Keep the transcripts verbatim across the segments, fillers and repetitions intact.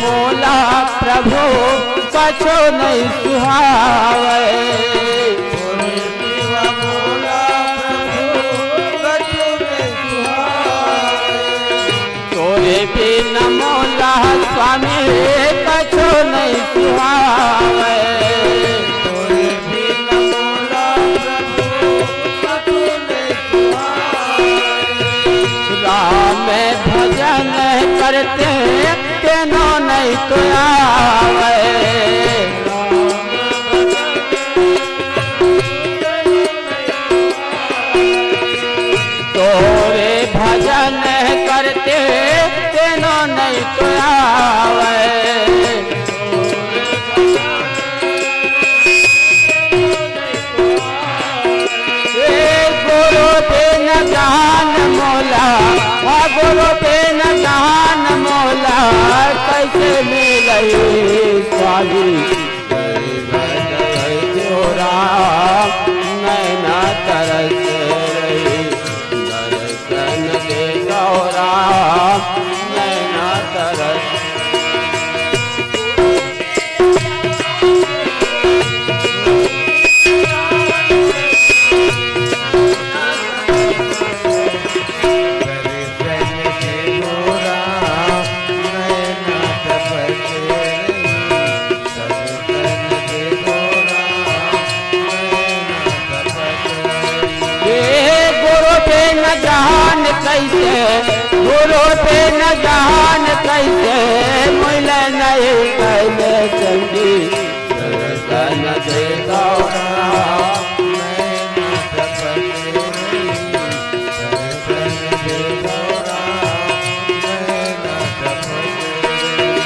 मोला प्रभु कछु नहीं सुहावे। तोरे बिन मोला स्वामी कछु नहीं सुहावे। राम भजन करते तेनो नहीं तो आवे। तोरे भजन करते तेनो नहीं तो आवे। ए गुरु बिन जहान मोला, आ गुरु बिन जहान मोला, कैसे मिलही स्वामी? जय जय जय राम, नैना तरस रही, दर्शन दे गौरा, नैना तरस। हे गुरु बिन जहान कैसे, गुरु बिन जहान कैसे, मिल नहीं कैले संगी। दर्शन दे गौरा, नैना तपत रही। दर्शन दे गौरा, नैना तपत रही।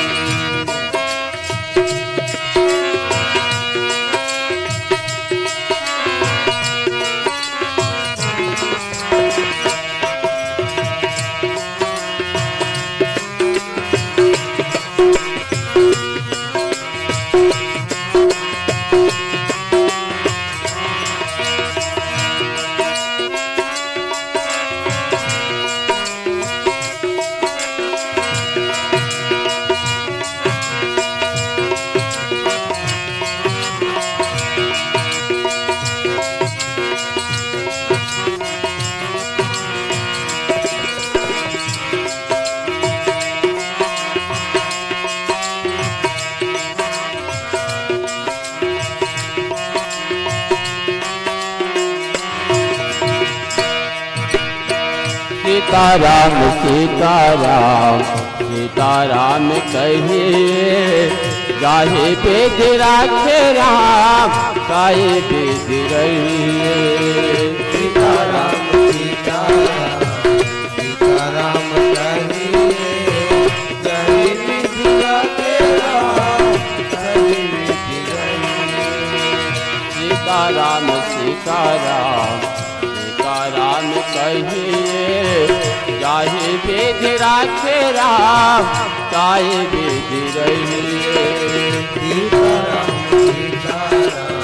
सीताराम सीताराम सीताराम कहिए, जाहि विधि राखे राम, ताहि विधि रहिए। सीताराम सीताराम सीताराम कहिए, जाहि विधि राखे राम, ताहि विधि रहिए। सीताराम सीताराम सीताराम कहिए, जाहि विधि राखे राम, ताहि विधि रहिए। सीताराम सीताराम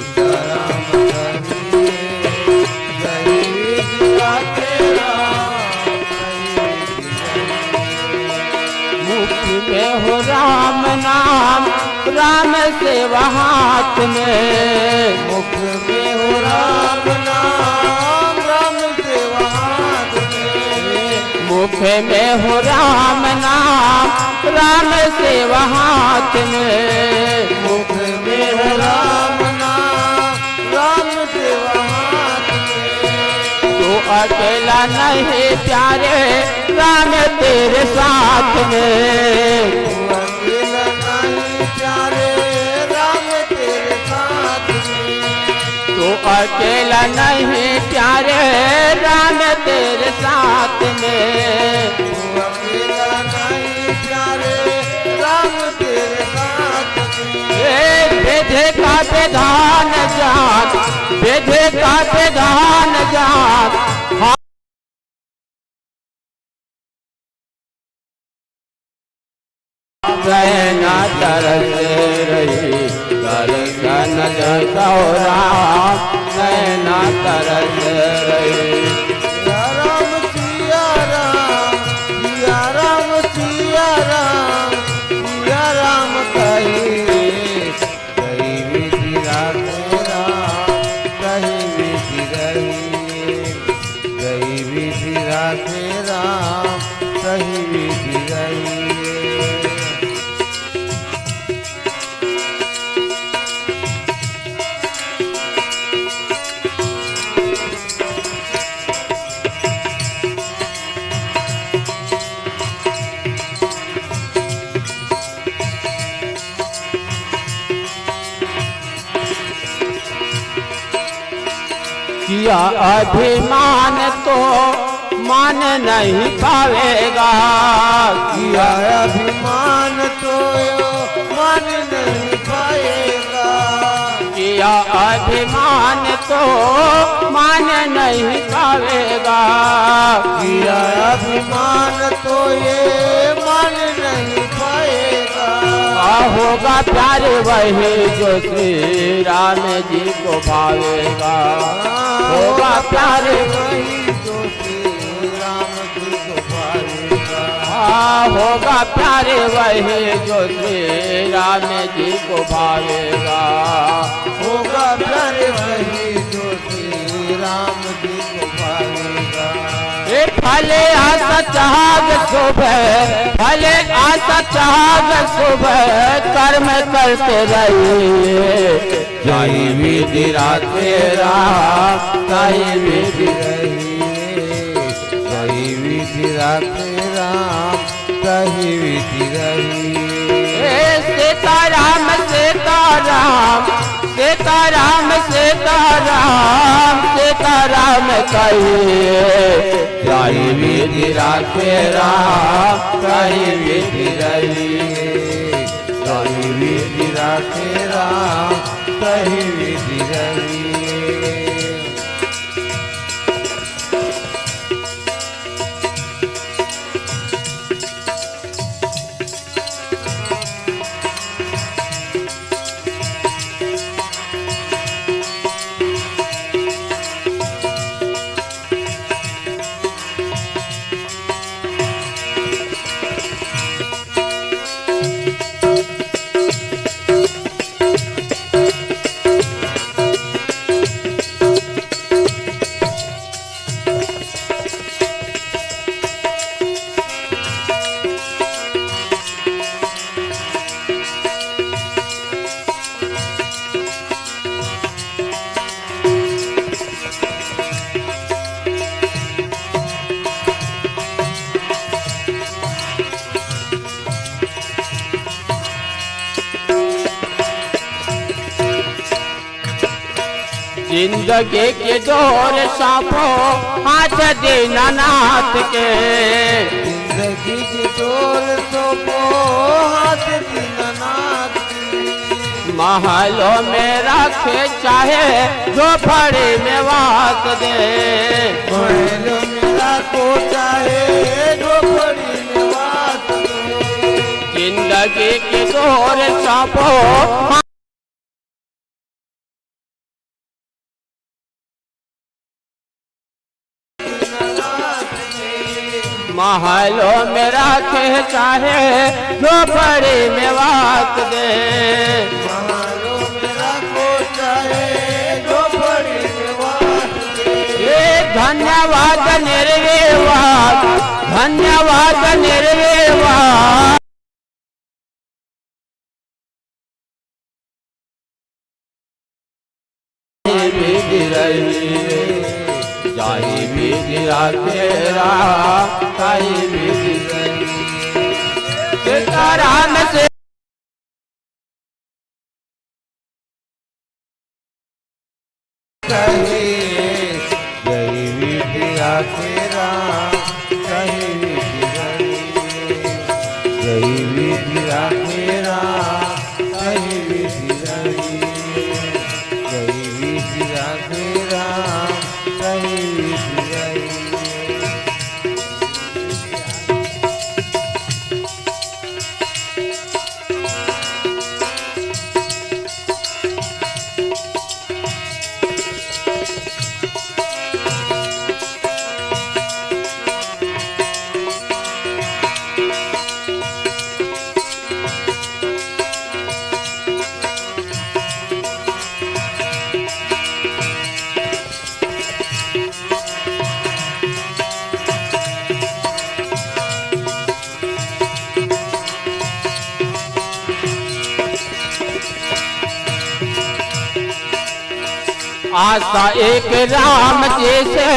सीताराम कहिए, जाहि विधि राखे राम, ताहि विधि रहिए। मुख में हो राम नाम, राम सेवा हाथ में। मुख में हो राम नाम, राम सेवा हाथ में। मुख में हो राम नाम, राम सेवा हाथ में। मुख में हो राम नाम, राम सेवा हाथ में। तू अकेला नहीं प्यारे, राम तेरे साथ में। तू अकेला नहीं प्यारे, राम तेरे साथ में। तू अकेला नहीं प्यारे, राम तेरे साथ में। तू अकेला नहीं प्यारे, राम तेरे साथ में। ए, बेधे का बेधान जात, बेधे का बेधान जात। नैना तरस रही, दर्शन दे गौरा, नैना तरस रही। सिया राम, सिया राम, सिया राम, सिया राम। हे राम, सही विधि रही। किया अभिमान तो मान नहीं पावेगा। किया अभिमान तो मान नहीं पाएगा। किया अभिमान तो मान नहीं पावेगा। किया अभिमान तो ये मान नहीं पाएगा। आ, होगा प्यार वही जो श्री राम जी को भावेगा। होगा प्यार वही जो श्री राम जी को भावेगा। आ, होगा प्यार वही जो श्री राम जी को भावेगा। होगा प्यार वही जो श्री राम जी को भावेगा। ए, फले आसा चाहग सुबह, फले आसा चाहग सुबह, कर्म करते रहिए। जाहि विधि राखे राम, ताहि विधि रही। जाहि विधि राखे राम, ताहि विधि रही। ए, सीताराम, सीताराम, सीताराम, सीताराम, सीताराम कहिए। जाहि विधि राखे राम, ताहि विधि रही। जाहि विधि राखे राम, ताहि विधि रही। जिंदगी के डोर सौंपो हाथ दीनानाथ के। जिंदगी के डोर सौंपो हाथ दीनानाथ के। महलों में रखे चाहे झोपड़ी में वास दे। महलों में रखो चाहे झोपड़ी में वास दे। जिंदगी के डोर सौंपो महलों में रखे चाहे झोपड़ी में वास दे। महलों में रखो चाहे झोपड़ी में वास दे। ये धन्यवाद निर्विवाद, धन्यवाद निर्विवाद। विधि रही, जाहि विधि राखे राम, ताहि विधि रही। सीताराम से कहे, जाहि विधि राखे राम, ताहि विधि रही। जाहि विधि राखे राम, ताहि विधि रही। जाहि विधि राखे राम, ताहि विधि रही। आशा एक राम जी से,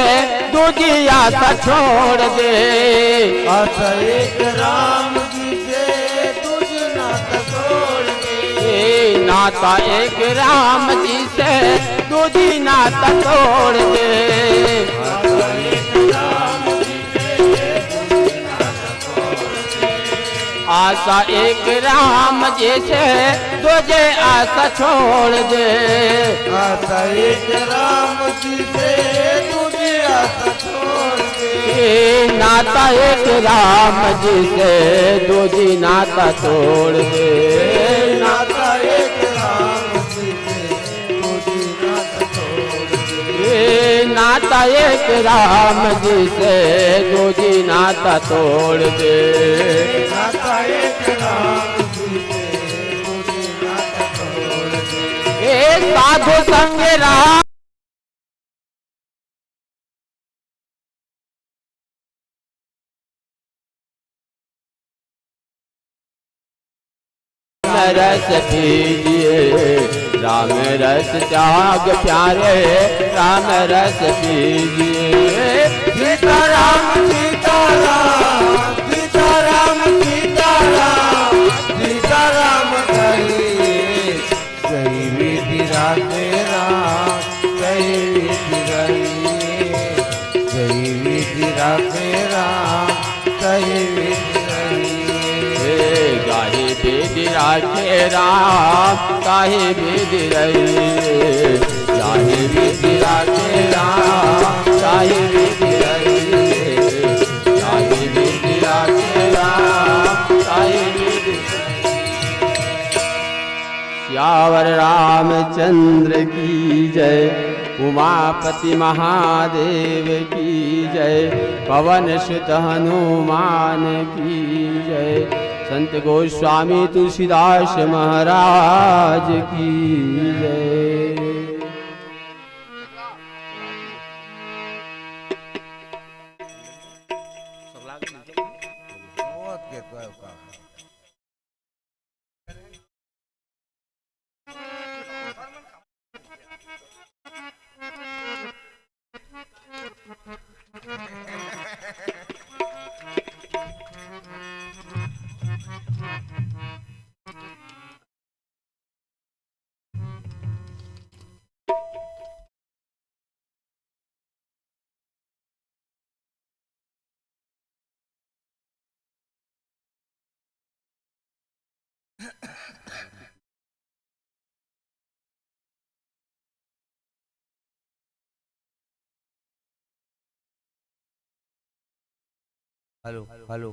दूजी आशा छोड़ दे। आशा एक राम जी से, दूजी नाता छोड़ दे। ए, नाता एक राम जी से, दूजी नाता छोड़ दे। आशा एक राम जी से, दूजी नाता छोड़ दे। आशा एक राम जी से, दूजे आशा छोड़ दे। आशा एक राम जी से, दूजे आशा छोड़ दे। ए, नाता एक राम जी से, दूजी नाता छोड़ दे। ए, नाता एक राम जी से, दूजी नाता छोड़ दे। ए, नाता एक राम जी से, दूजी नाता तोड़ दे। नाता एक राम जी से, दूजी नाता तोड़ दे। ए, साधु संग राम रस पीजिए, राम रस त्याग प्यारे, राम रस पीजिए। सीताराम, सीताराम, सीताराम, सीताराम, सीताराम कहिए। जय विधि राधे राम, जय विधि रहिए। जय विधि राधे राम, जय विधि रहिए। हे गाहि विधि राखे राम, गाहि विधि रहिए। गाहि विधि राखे राम, गाहि विधि रहिए। गाहि विधि राखे राम, गाहि विधि रहिए। सियावर रामचंद्र की जय, उमापति महादेव की जय, पवन सुत हनुमान की जय, संत गोस्वामी तुलसीदास महाराज की जय। Hello, hello.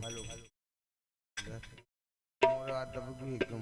मोर हाथ दबा के एकदम।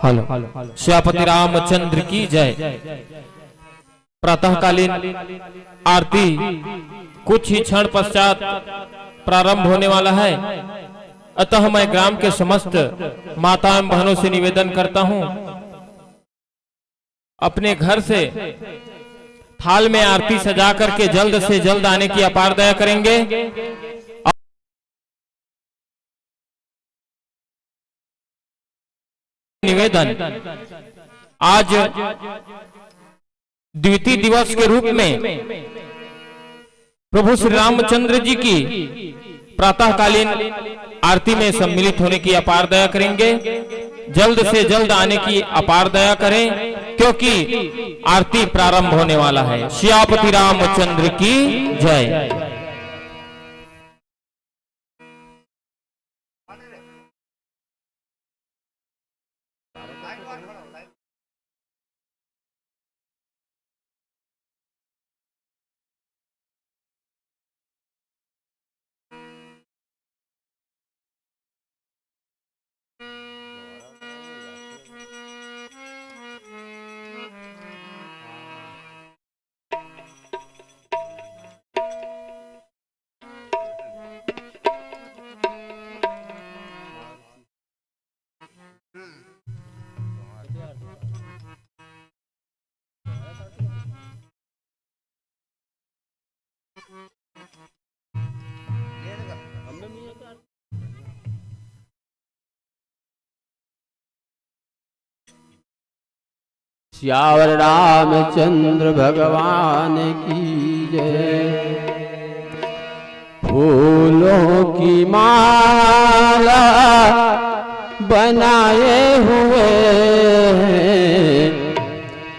हेलो, सियापति रामचंद्र की जय। प्रातःकालीन आरती कुछ ही क्षण पश्चात प्रारंभ होने वाला है, अतः मैं ग्राम के समस्त माता एवं बहनों से निवेदन करता हूँ, अपने घर से थाल में आरती सजा करके जल्द से जल्द आने की अपार दया करेंगे। निवेदन, आज द्वितीय दिवस के रूप में प्रभु श्री रामचंद्र जी की प्रातःकालीन आरती में सम्मिलित होने की अपार दया करेंगे। जल्द से जल्द आने की अपार दया करें, क्योंकि आरती प्रारंभ होने वाला है। सियापति रामचंद्र की जय। सियावर रामचंद्र भगवान की जय। फूलों की माला बनाए हुए हैं,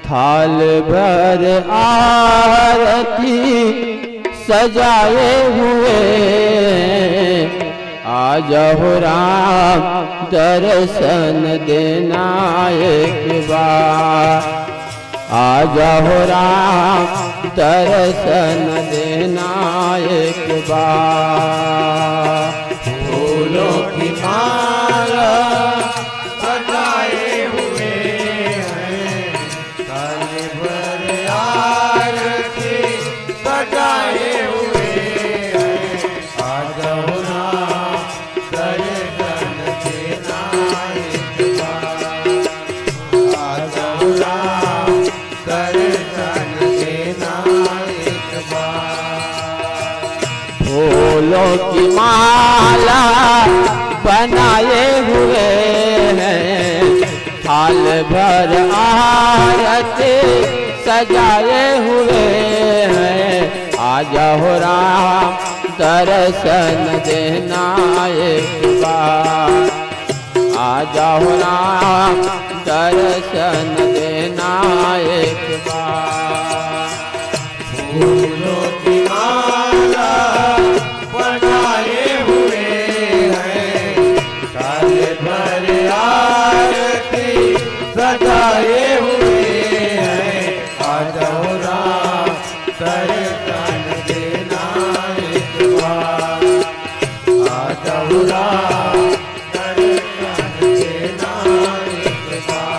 थाल भर आरती सजाए हुए। आ जाओ राम, दर्शन देना एक बार। आ जाओ राम, दर्शन देना एक बार। फूलों की माला सजाए हुए हैं, थाल भर आरती सजाए हुए हैं। आ जाओ राम, दर्शन देना एक बार। आ जाओ राम, दर्शन देना एक बार। फूलों की माला बनाए हुए हैं, थाल भर आरती सजाए हुए हैं। आ जाओ राम, दर्शन देना एक बार। आ जाओ राम, दर्शन देना एक बार। फूलों की माला बनाए हुए हैं, थाल भर आरती सजाए हुए हैं। आ जाओ राम, दर्शन देना एक बार। आ जाओ राम, दर्शन देना एक बार।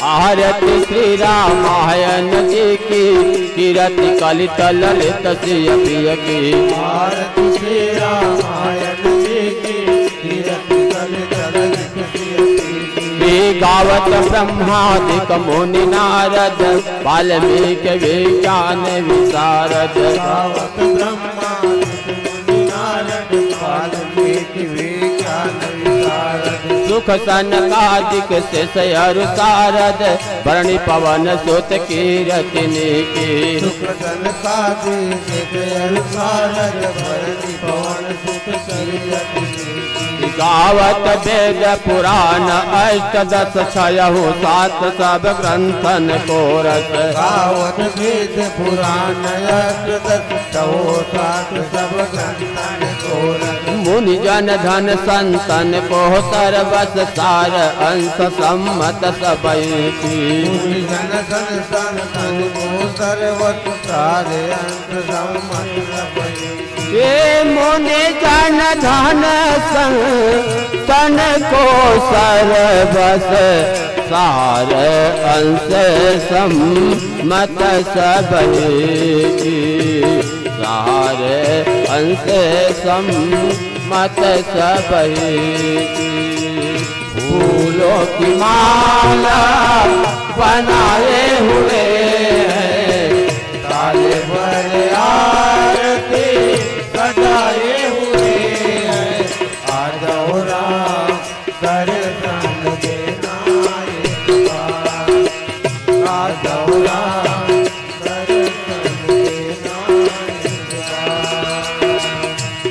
आरती श्री रामायण जी की, कीरति कलित ललित सिय प्रिय की। आरती श्री रामायण जी की, कीरति कलित ललित सिय प्रिय की। वे गावत ब्रह्मादिक मुनि नारद, वाल्मीकि विज्ञान विशारद। गावत ब्रह्मादिक मुनि नारद, वाल्मीकि विज्ञान विशारद। सुख सनकादिक शेष अरु सारद, बरनि पवन सुत कीरति नीकी। सुख सनकादिक शेष अरु सारद, बरनि पवन सुत कीरति नीकी। गावत वेद पुराण अष्टदश, छयहु सात सब ग्रंथन को रस। गावत वेद पुराण अष्टदश, छयहु सात सब ग्रंथन को रस। मुनि जन धन संतन को सर्वस, सार अंश सम्मत सबई की। मुनि जन धन संतन को सर्वस, सार अंश सम्मत सबई। ये मुनि जन धन संतन को सर्वस, सार अंश सम्मत सबई की। सार अंश सम्मत सबई की। फूलों की माला बनाए हुए हैं, थाल भर आरती सजाए हुए हैं। आ जाओ राम, दर्शन देना एक बार। आ जाओ राम, दर्शन देना एक बार।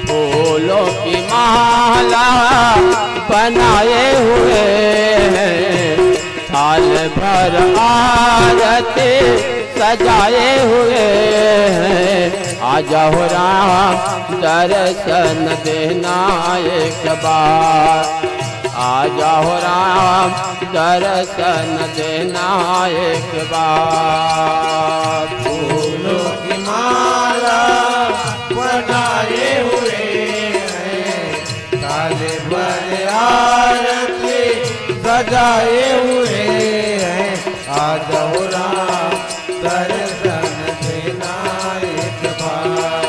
फूलों की माला बनाए हुए हैं, थाल भर आरती सजाए हुए हैं। आ जाओ राम, दर्शन देना एक बार। आ जाओ राम, दर्शन देना एक बार। फूलों की माला बनाए हुए हैं, थाल भर आरती सजाए हुए हैं। आ जाओ राम, दर्शन देना एक बार।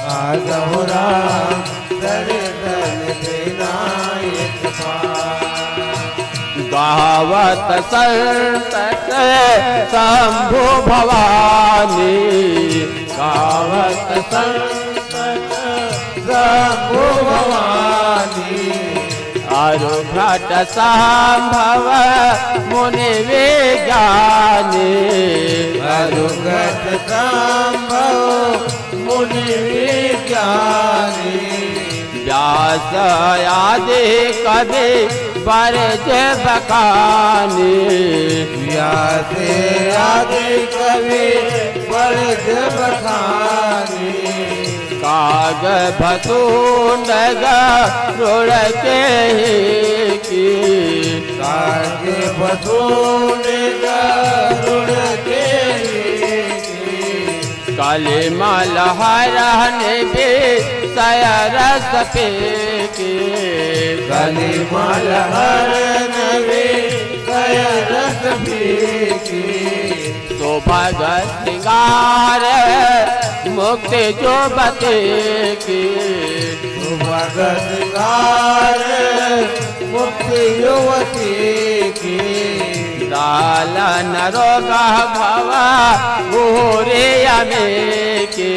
आ जाओ राम, दर्शन देना एक बार। गावत संत के शंभु भवानी, गावत संत के शंभु भवानी। अरु घट संभव मुनि विज्ञानी। अरु घट संभव मुनि विज्ञानी। व्यास आदि कवि बरज बखानी। व्यास आदि कवि बरज बखानी। काग भसून गरुड़ केहि की। काग भसून गरुड़ केहि की। कलिमल हरन विषय रस पी की। कलिमल हरन विषय रस पी की। सुभग श्रृंगार मुक्ति युवती की। सुभग श्रृंगार मुक्ति युवती की। दालन रोग भव घोरे अमी की।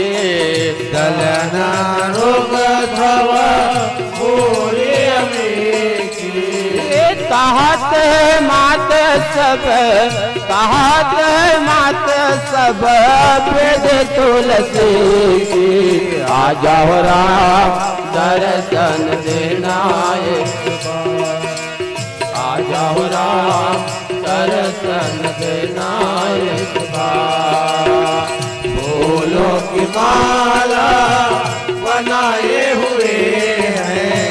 दालन रोग भव घोरे अमी की। कहत मात सब, कहत मात सब वेद तुलसी की। आ जाओ राम, दर्शन देना एक बार। आ जाओ राम, दर्शन देना एक बार। फूलों की माला बनाए हुए हैं,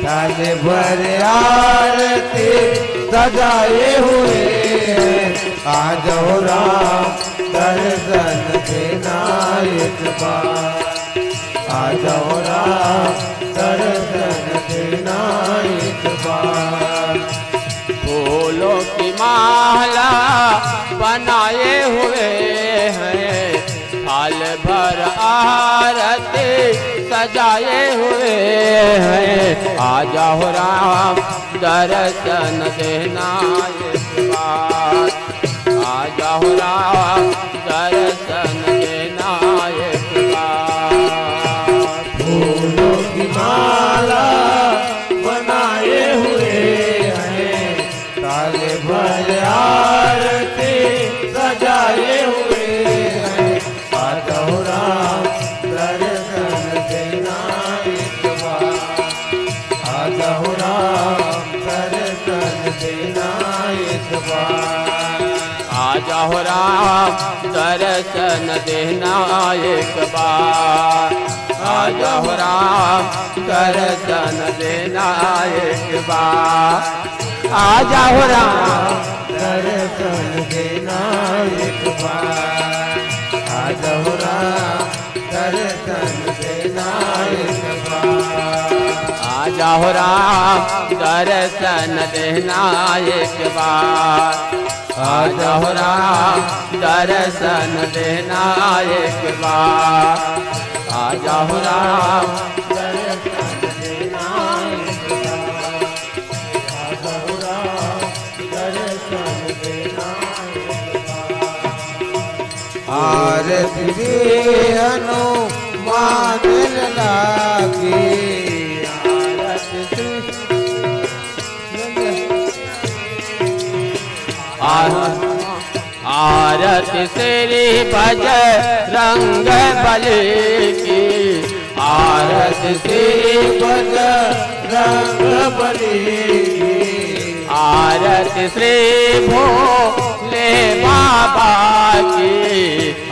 थाल भर आरती सजाए हुए हैं। आ जाओ राम, दर्शन देना एक बार। आ जाओ राम, दर्शन देना एक बार। फूलों की माला बनाए हुए हैं, थाल भर आरती सजाए हुए हैं। आ जाओ राम, दर्शन देना एक बार। आ जाओ राम, दर्शन देना एक बार। फूलों की माला बनाए हुए हैं, थाल भर आरती सजाए हुए हैं। आ जाओ राम, दर्शन देना एक बार। आ जाओ राम, दर्शन देना एक बार। आ जाओ राम, दर्शन देना एक बार। आ जाओ राम, दर्शन देना एक बार। आ जाओ राम, दर्शन देना एक बार। आ जाओ राम, दर्शन देना एक बार। आ जाओ राम, दर्शन देना एक बार। आ जाओ राम, दर्शन देना एक बार। आ जाओ राम, दर्शन देना एक बार। आ जाओ राम, दर्शन देना एक बार। आरती हनुमान लागी। आरती आरती श्री बजरंग बली की। आरती श्री बजरंग बली की। आरती श्री भोले बाबा की।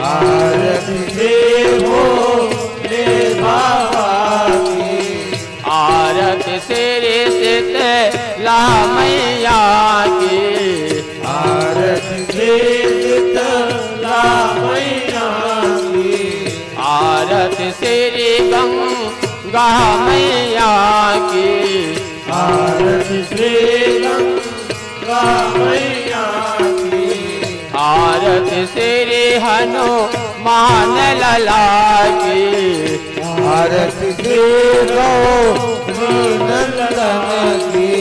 आरती श्री भोले बाबा की। आरती श्री शीतला मैया की। आरती श्री शीतला मैया की। आरती श्री गंगा मैया की। आरती श्री गंगा मैया की। आरती श्री हनुमान लला की। आरती श्री रघुनंदन की।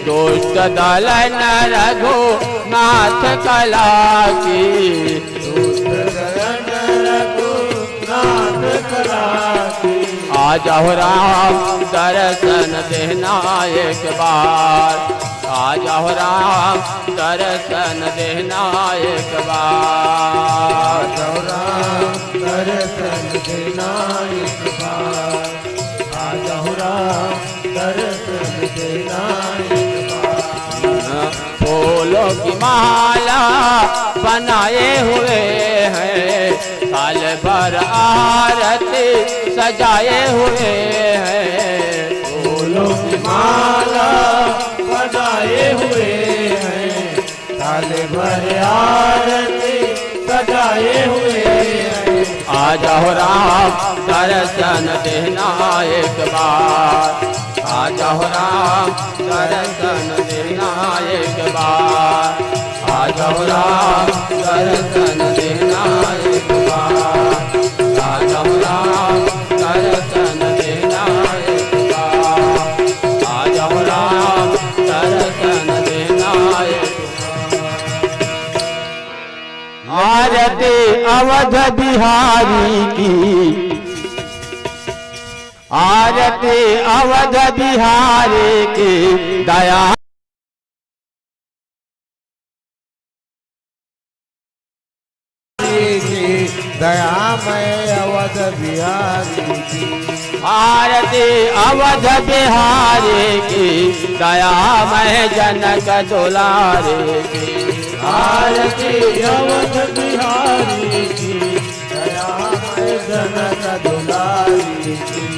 दुष्ट दलन रघुनाथ कला की। दुष्ट दलन रघुनाथ कला की। आ जाओ राम दर्शन देना एक बार। आ जाओ राम दर्शन देना एक बार। आ जाओ राम दर्शन देना एक बार। आ जाओ राम दर्शन देना एक बार। फूलों की माला बनाए हुए हैं, साल भर आरती सजाए हुए हैं। फूलों की माला बनाए हुए हैं, साल भर आरती सजाए हुए हैं। आ जाओ राम दर्शन देना एक बार। आ जाओ राम दर्शन देना एक बार। आ जाओ राम दर्शन देना एक बार। आ जाओ राम दर्शन देना एक बार। आ जाओ राम दर्शन देना एक बार। आरती अवध बिहारी की। आरती अवध बिहारी की। दया की। दयामय अवध बिहारी की। आरती अवध बिहारी की। दयामय जनक दुलारी की। आरती अवध बिहारी की। दयामय जनक दुलारी की।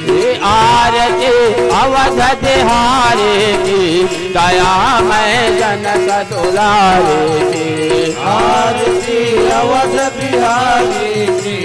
हे आरती अवध बिहारी की। दयामय जनक दुलारी की। आरती अवध बिहारी की।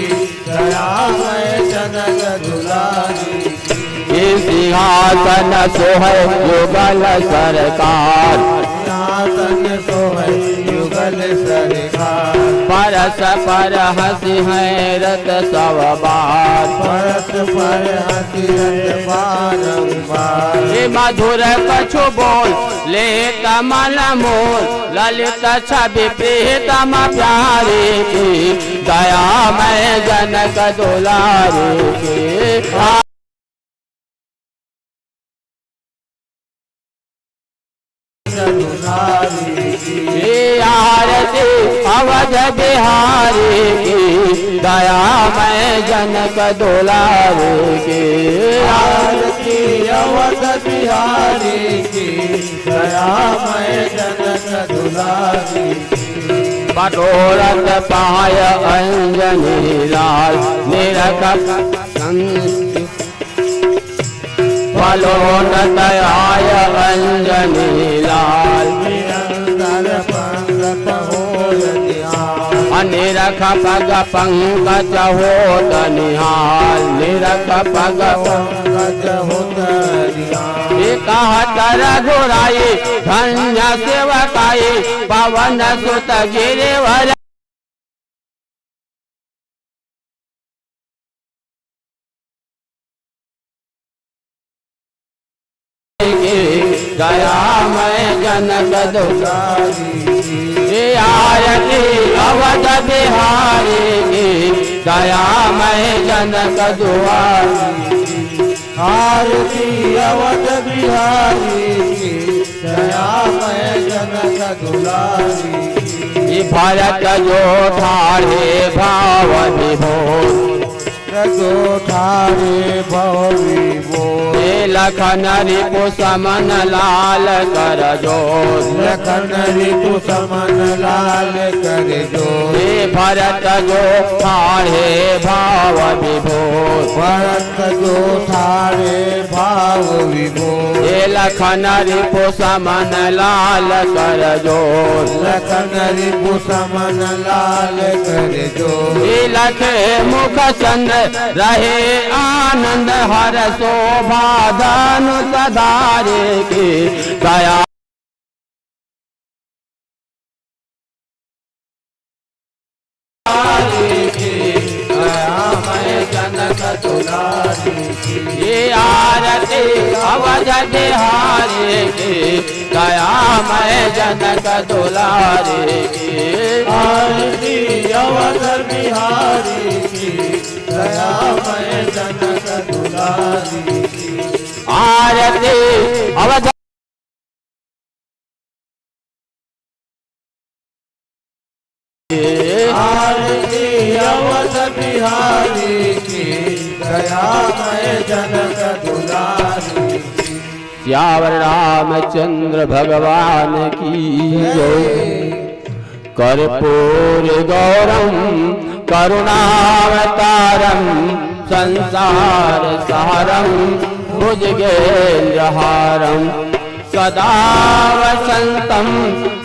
दयामय जनक दुलारी की। ये सिंहासन सोहै युगल सरकार। सिंहासन सोहै युगल सरकार। परस पर हँसिहैं रत सब बार। परस पर हँसिहैं रत बारंबार। ये मधुर कछु बोल लेत मन मोर। ललित छवि प्रीतम प्यारी की। दयामय जनक दुलारी की। हे आरती अवध बिहारी की। दयामय जनक दुलारी की। आरती अवध बिहारी की। दयामय जनक दुलारी की। बटोरत पाय अंजनी लाल निरख। पलोटत आय अंजनी लाल। निरंतर पंकज होत निहाल। निरख पग पंकज होत निहाल। निरख पग पंकज होत निहाल। कहत रघुराई धन्य सेवकाई। पवन सुत गिरिवर की। दयामय जनक दुलारी की। आरती अवध बिहारी की। दयामय जनक दुआरी की। आरती अवध बिहारी की। दयामय जनक दुलारी की। भरत जो ठाढ़े भव विभोर। जो ठाढ़े भव विभोर। लखन रिपु समन लाल कर जोर। लखन रिपु समन लाल कर जोर। भरत जो ठाढ़े भव विभोर। भरत जो ठाढ़े भव विभोर। लखन रिपु समन लाल कर जोर। लखन रिपु समन लाल कर जोर। लखे मुख चंद रहे आनंद हर शोभा धनुष धारी की। दया बिहारी की, दयामय जनक दुलारी की। ये आरती अवध बिहारी की, दयामय जनक दुलारी की। आरती अवध बिहारी की, दयामय जनक दुलारी की। आरती अवध आरती अवध बिहारी की, दयामय जनक दुलारी की। सियावर रामचंद्र भगवान की जय। कर्पूर गौरम करुणावतारम संसार सारम भुजगेंद्र हारम सदा वसंतम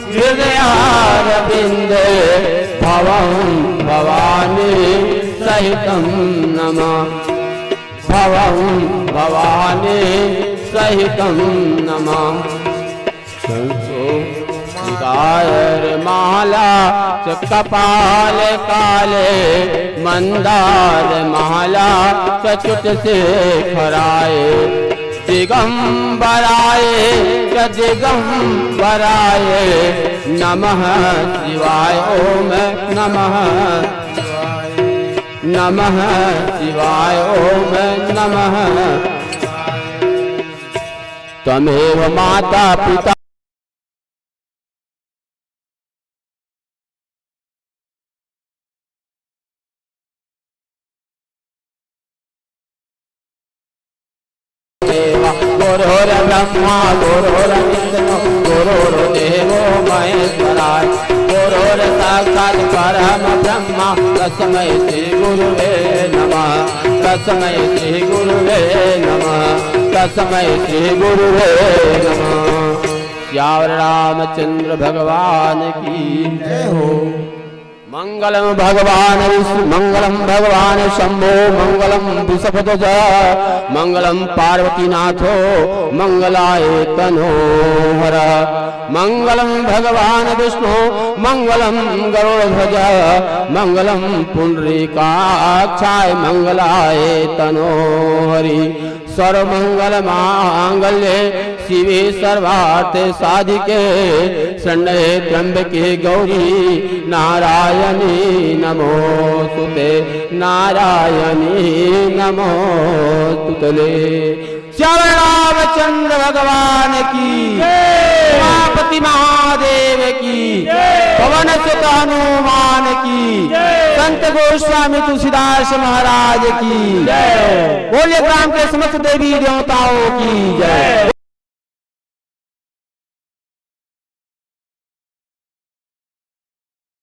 हृदयारविंदे भवं भवानी सहितं नमः। भवं भवानी सहितं नमः। शंखो गायर माला च कपाल काले मंदार माला च चुट शेखराय दिगंबराय च दिगंबराय नमः शिवाय ओम नमः नमः शिवाय ओम नमः। त्वमेव माता पिता गुरुर्ब्रह्मा गुरुर्विष्णु गुरुर्देवो महेश्वरा। गुरुर्साक्षात् परम ब्रह्मा तस्मै श्री गुरुवे नमः। तस्मै श्री गुरुवे नमः। तस्मै श्री गुरुवे नमः। सियावर रामचंद्र भगवान की जय हो। मंगलम भगवान विष्णु मंगलम भगवान शंभो मंगलम वृषभध्वज मंगलम पार्वतीनाथो मंगलाय तनोहर। मंगलम भगवान विष्णु मंगलम गरुड़ध्वज मंगलम पुंडरीकाक्षाय मंगलाय तनोहरि। सर्वमंगल मांगल्ये शिवे सर्वार्थ साधिके शरण्ये त्र्यंबके गौरी नारायणी नमोस्तुते। नारायणी नमोस्तुते। श्याम रामचंद्र भगवान की जय। उमापति महादेव की जय। पवन सुत हनुमान की जय। संत गोस्वामी तुलसीदास महाराज की जय। बोलिए ग्राम के समस्त देवी देवताओं की जय।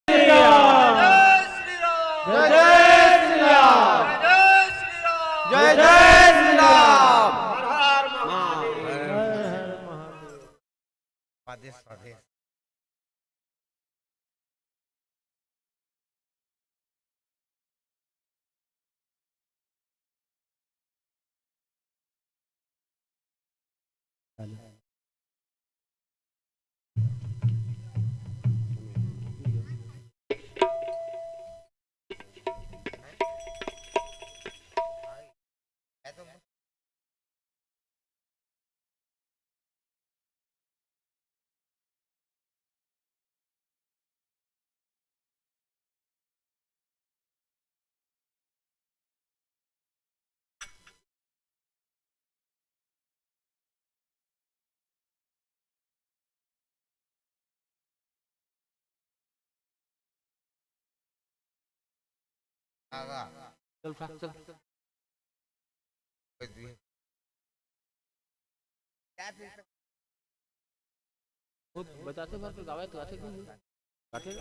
जय जय श्री राम। जय जय श्री राम। हर हर महादेव। चल उठा, चल। खुद बचाते भर के गावे तो आते क्यों नहीं? गाते?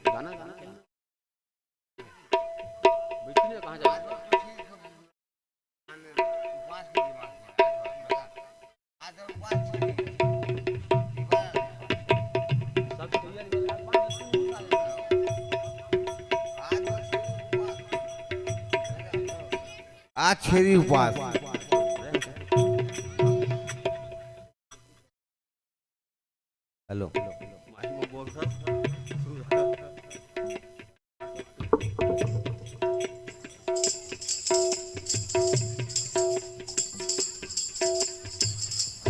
गाना, गाना, गाना। बैठी नहीं, कहाँ जाए? आज छेरी उपास। Hello.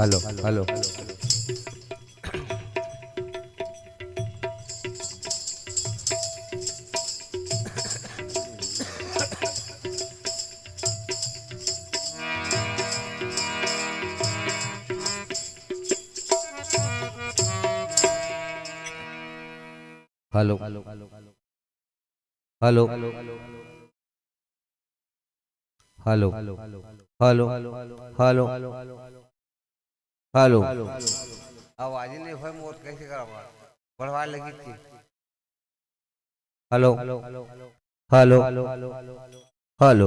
Hello, hello. Hello, hello. Hello, hello. Hello, hello. Hello. आवाज नहीं होय मोर, कैसे करवा? बढ़वा लगी थी। Hello, hello. हेलो।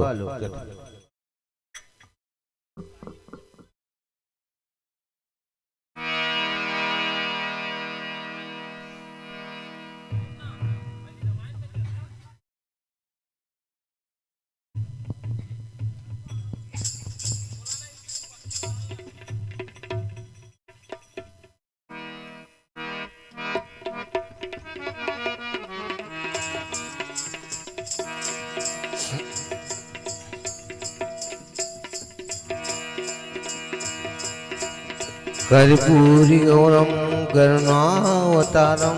कर्पूरी गौरम करुणावतारम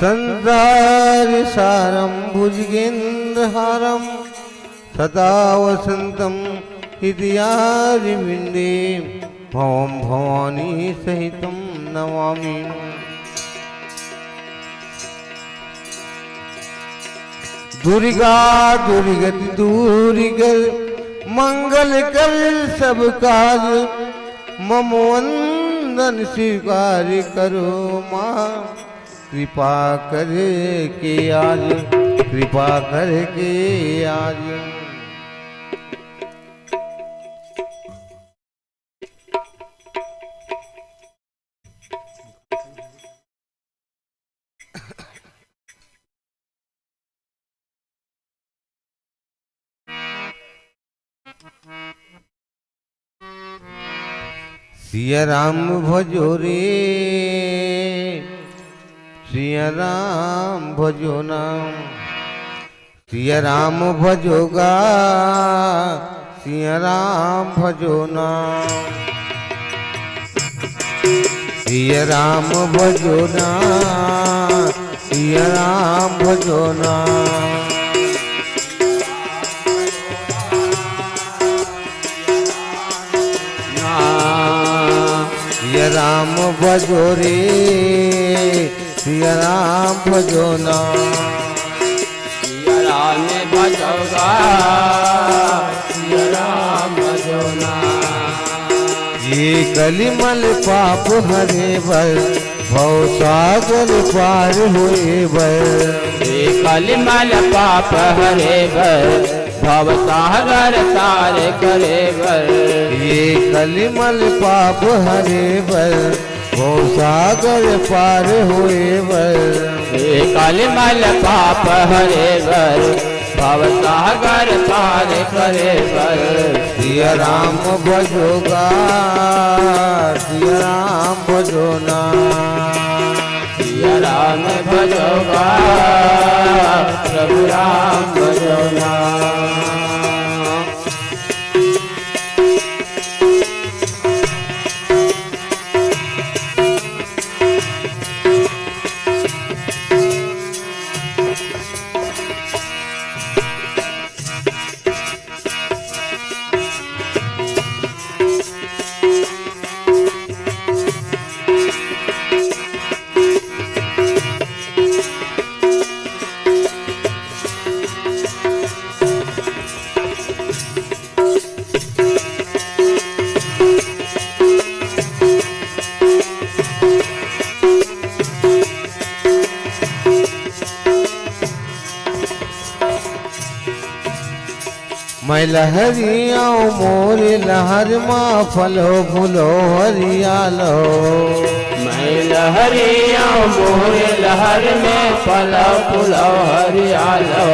संसार सारम भुजगेंद्र हारम सदा वसंतम हृदयारविंदे भवम भवानी सहितम नमामि। दुर्गा दुर्गति दूर कर मंगल कर सब काज मम वंदन स्वीकार करो माँ। कृपा करके आज, कृपा करके आज। सिया राम भजो रे, सिया राम भजो ना, सिया राम भजो गा, सिया राम भजो ना। सिया राम भजो ना, सिया राम भजो ना। ना, सिया राम भजो रे, सिया राम भजो ना। सिया राम भजो गा, सिया राम भजो ना। ये कलिमल पाप हरे बर, भव सागर पार होए बर। ये कलिमल पाप हरे बर, भव सागर तार करे बर। ये कलिमल पाप हरे बर, भव सागर पार होए बर। हे कलिमल पाप हरे बर, भव सागर पार करे बर। सिया राम भजो गा, सिया राम भजो ना। सिया राम भजो गा, प्रभु राम भजो ना। मैं लहरिया मोर लहर मा फलो फूलो हरियालो। मैं लहरिया मोर लहर में फलो फूलो हरियालो।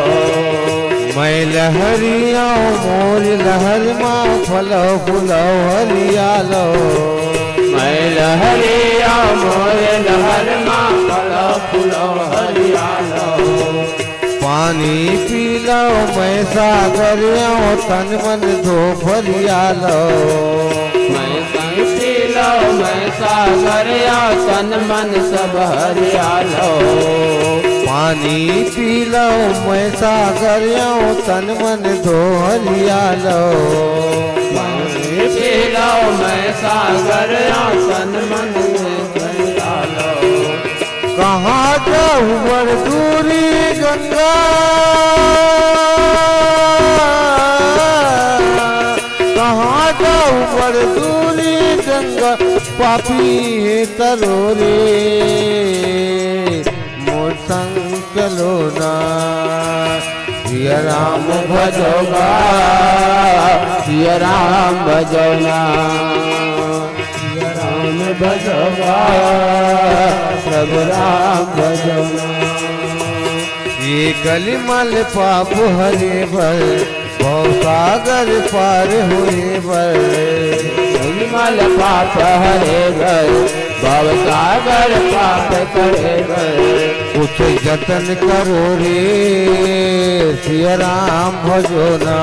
मैं लहरिया मोर लहर मा फलो फूलो हरियालो। मैं लहरिया मोर लहर मा फलो फूलो हरियालो। पानी पी लव मैं सागर आंव, तन मन धो फरिया लव। मैं संग पी लव मैं सागर आंव, तन मन सब हरिया लव। पानी पी लव मैं सागर आंव, तन मन धो हरिया लव। पानी पी लव मैं सागर आंव, तन मन धो हरिया लव। कहाँ जाहूँ बड़ दूरी गंगा, कहाँ जाहूँ बड़ दूरी गंगा, पापी हे तरो रे, मोर संग चलो ना। सिया राम भजो गा, सिया राम भजो ना। सिया राम भजो गा, प्रभु राम भजो ना। ये कलिमल पाप हरे बर, भव सागर पार होए बर। कलिमल पाप हरे बर, भव सागर पार करे बर। कुछ जतन करो रे, सिया राम भजो ना।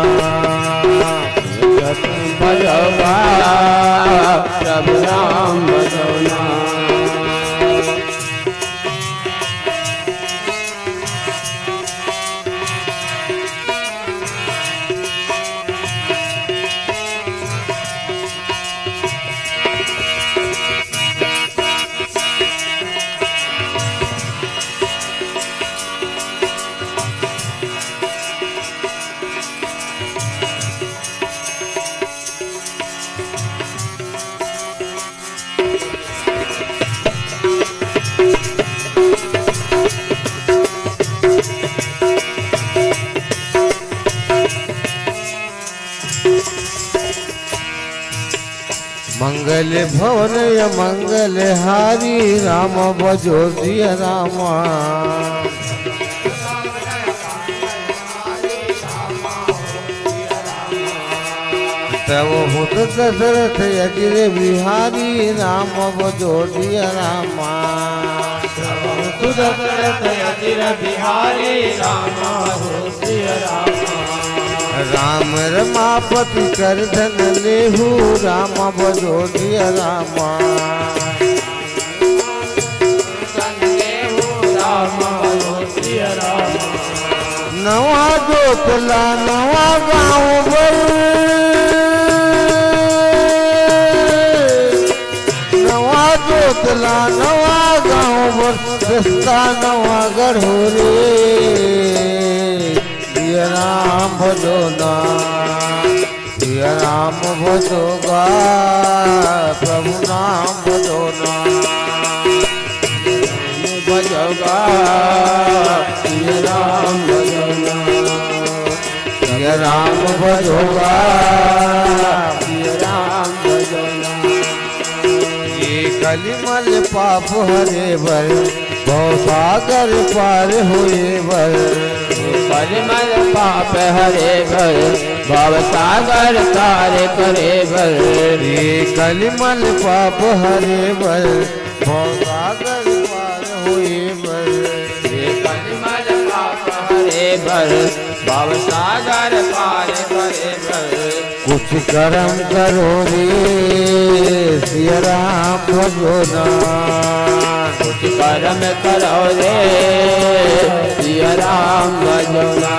जतन भजो गा, प्रभु राम भजो ना। मंगल भवन अमंगल हारी, राम भजो सिया रामा। तब होत दशरथ अजिर बिहारी, राम भजो सिया रामा। तब होत दशरथ अजिर बिहारी, राम भजो सिया रामा। राम रमापति कर धन लेहू, राम भजो सिया रामा। नवा जोत ला नवा गाँव बर, नवा जोत ला नवा गाँव बर, रस्ता नवा गढ़ो रे। सिया राम भजो ना। सिया राम भजो गा, प्रभु नाम भजो ना। भजो गा, सिया राम भजो ना। सिया राम भजो गा, सिया राम भजो ना। ये कलिमल पाप हरे बर, भव सागर पार होए बर। कलिमल पाप हरे बर, भव सागर पार करे बर। ये कलिमल पाप हरे बर, भव सागर पार होए बर। ये कलिमल पाप हरे बर, भव सागर पार करे बर। कुछ करम करो रे, सिया राम भजो ना। कुछ करम करो रे, सिया राम भजो ना।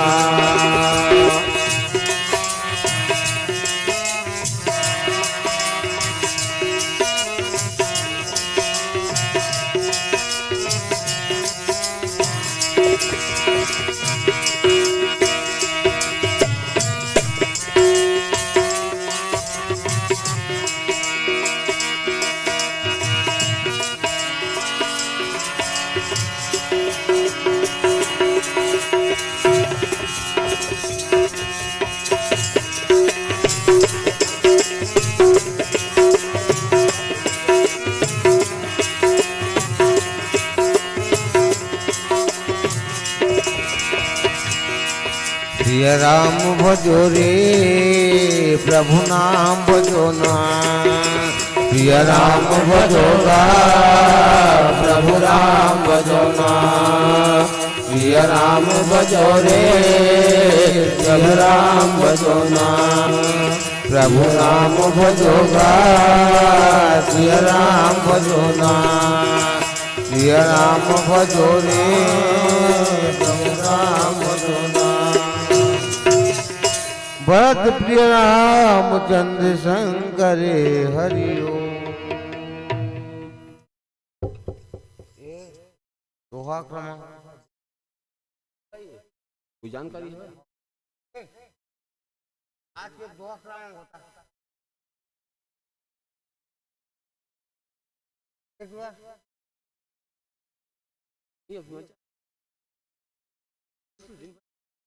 सिया राम भजो रे, प्रभु नाम भजो ना। सिया राम भजो गा, प्रभु राम भजो ना। सिया राम भजो रे, सिया राम भजो ना, प्रभु राम भजो गा, सिया राम भजो ना, सिया राम भजो रे, प्रभु राम भजो ना। भरत प्रिय रामचंद्र शंकर हरि ओम। दोहा क्रमांक कोई जानकारी है? आज के दोहा क्रमांक होता है। एक बार। ये अपना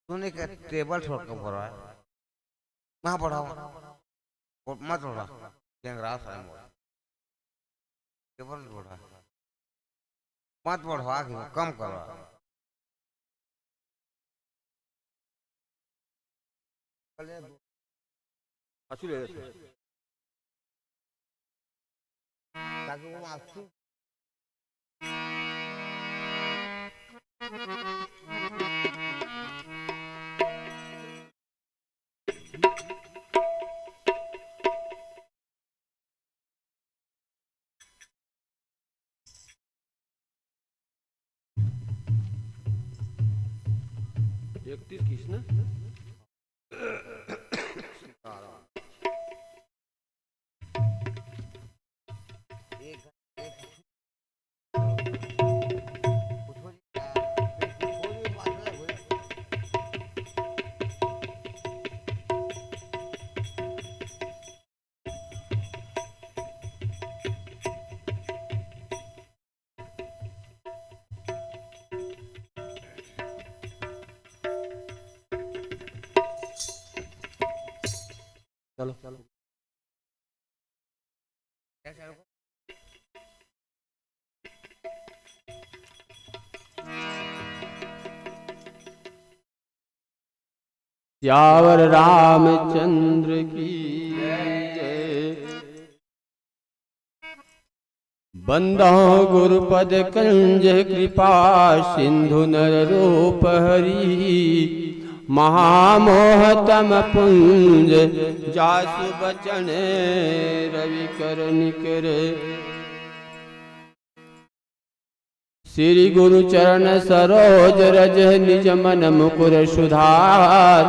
तूने का टेबल छोड़ के पड़ा है। वहाँ पढ़ाओ। वो मत पढ़ा। गैंगरास है मोर। टेबल पढ़ा। मत पढ़वा के कम करो। अच्छी ले लेते हैं। ताकि वो आपसी इकतीस किस ना? चलो, चलो। सियावर रामचंद्र की जय। बंदो गुरुपद कंज कृपा सिंधु नर रूप हरि। महामोह तम पुंज जासु बचन रवि कर निकर। श्री गुरु चरण सरोज रज निज मन मुकुर सुधार।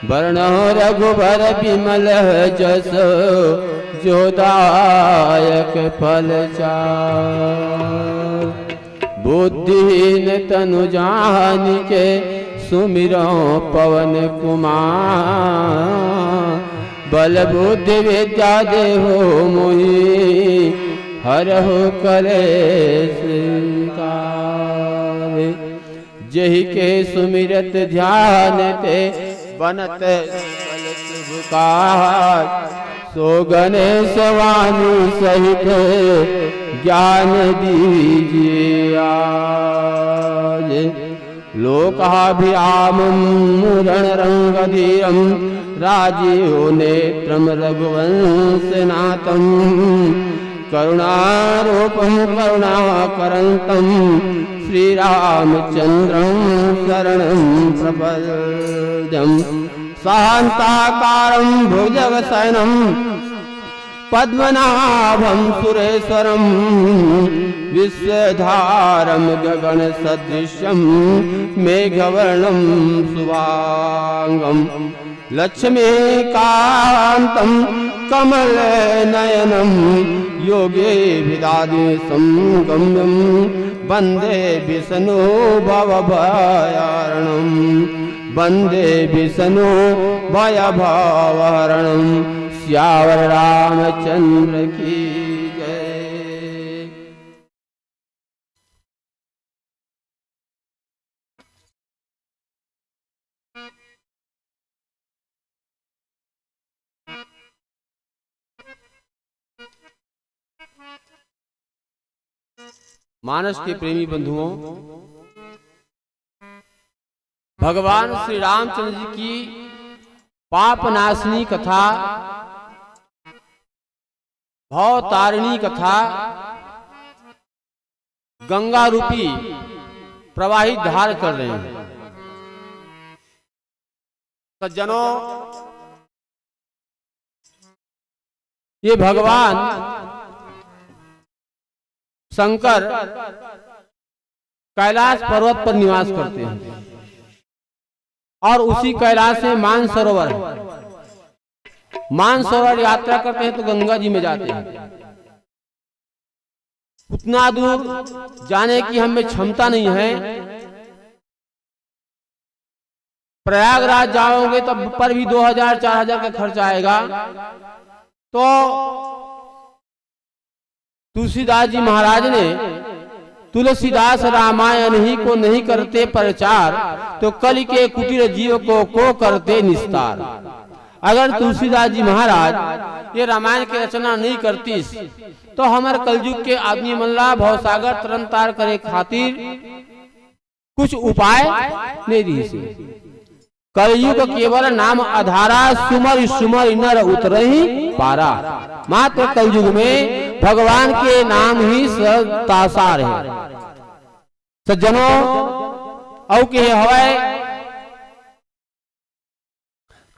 बरनउँ रघुबर बिमल जसु जो दायक फल चार। बुद्धिहीन तनु जानिके सुमिरउँ पवन कुमार। बल बुद्धि विद्या देहु मोहि हरहु कलेस विकार। जेहि के सुमिरत ध्यान ते बनत सकल सुख कार। सो गणेश वाणी सहित ज्ञान दीजिए आज। लोकाभिरामं रणरंगधीरं राजीवनेत्रं रघुवंशनाथं। करुणारूपं करुणाकरन्तं श्रीरामचन्द्रं शरणं प्रपद्यम्। शान्ताकारं भुजगशयनं पद्मनाभं सुरेश्वरं। विश्वधारं गगनसदृशं मेघवर्णं शुभांगं। लक्ष्मीकान्तं कमलनयनं योगिभिरादिसंगम्यं। वन्दे विष्णु भवभयहरणं, वन्दे विष्णु भयभवहरणं। सियावर रामचंद्र की जय। मानस के प्रेमी बंधुओं, भगवान श्री रामचंद्र जी की पाप नाशनी कथा, भव तारिणी कथा, गंगा रूपी प्रवाहित धार चल रहे हैं। सज्जनों, ये भगवान शंकर कैलाश पर्वत पर निवास करते हैं और उसी कैलाश में मानसरोवर है। मानसरोवर यात्रा करते हैं तो गंगा जी में जाते हैं। उतना दूर जाने की हमें क्षमता नहीं है। प्रयागराज जाओगे तब पर भी दो हजार, चार हजार का खर्चा आएगा। तो तुलसीदास जी महाराज ने, "तुलसीदास रामायण ही को नहीं करते प्रचार, तो कलि के कुटिल जीव को, को करते निस्तार।" अगर तुलसीदास जी महाराज ये रामायण की रचना नहीं करतीस, तो हमर कलयुग के आदमी मन ला भवसागर तरन तार करे खातिर कुछ उपाय नहीं रहिस। कलयुग केवल नाम अधारा, सुमरि सुमरि नर उतरहि पारा। मात्र कलयुग में भगवान के नाम ही सरल तासार है। सज्जनों, अउ के हवय,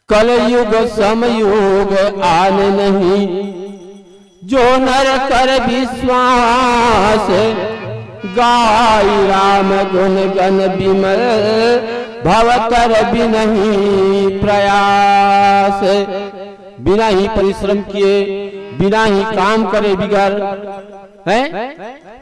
"कलयुग समयोग आन नहीं, जो नर कर विश्वास। गाई राम गुण गण विमल, भव कर बिनहि प्रयास।" बिना ही परिश्रम किए, बिना ही काम करे बिगर, हैं?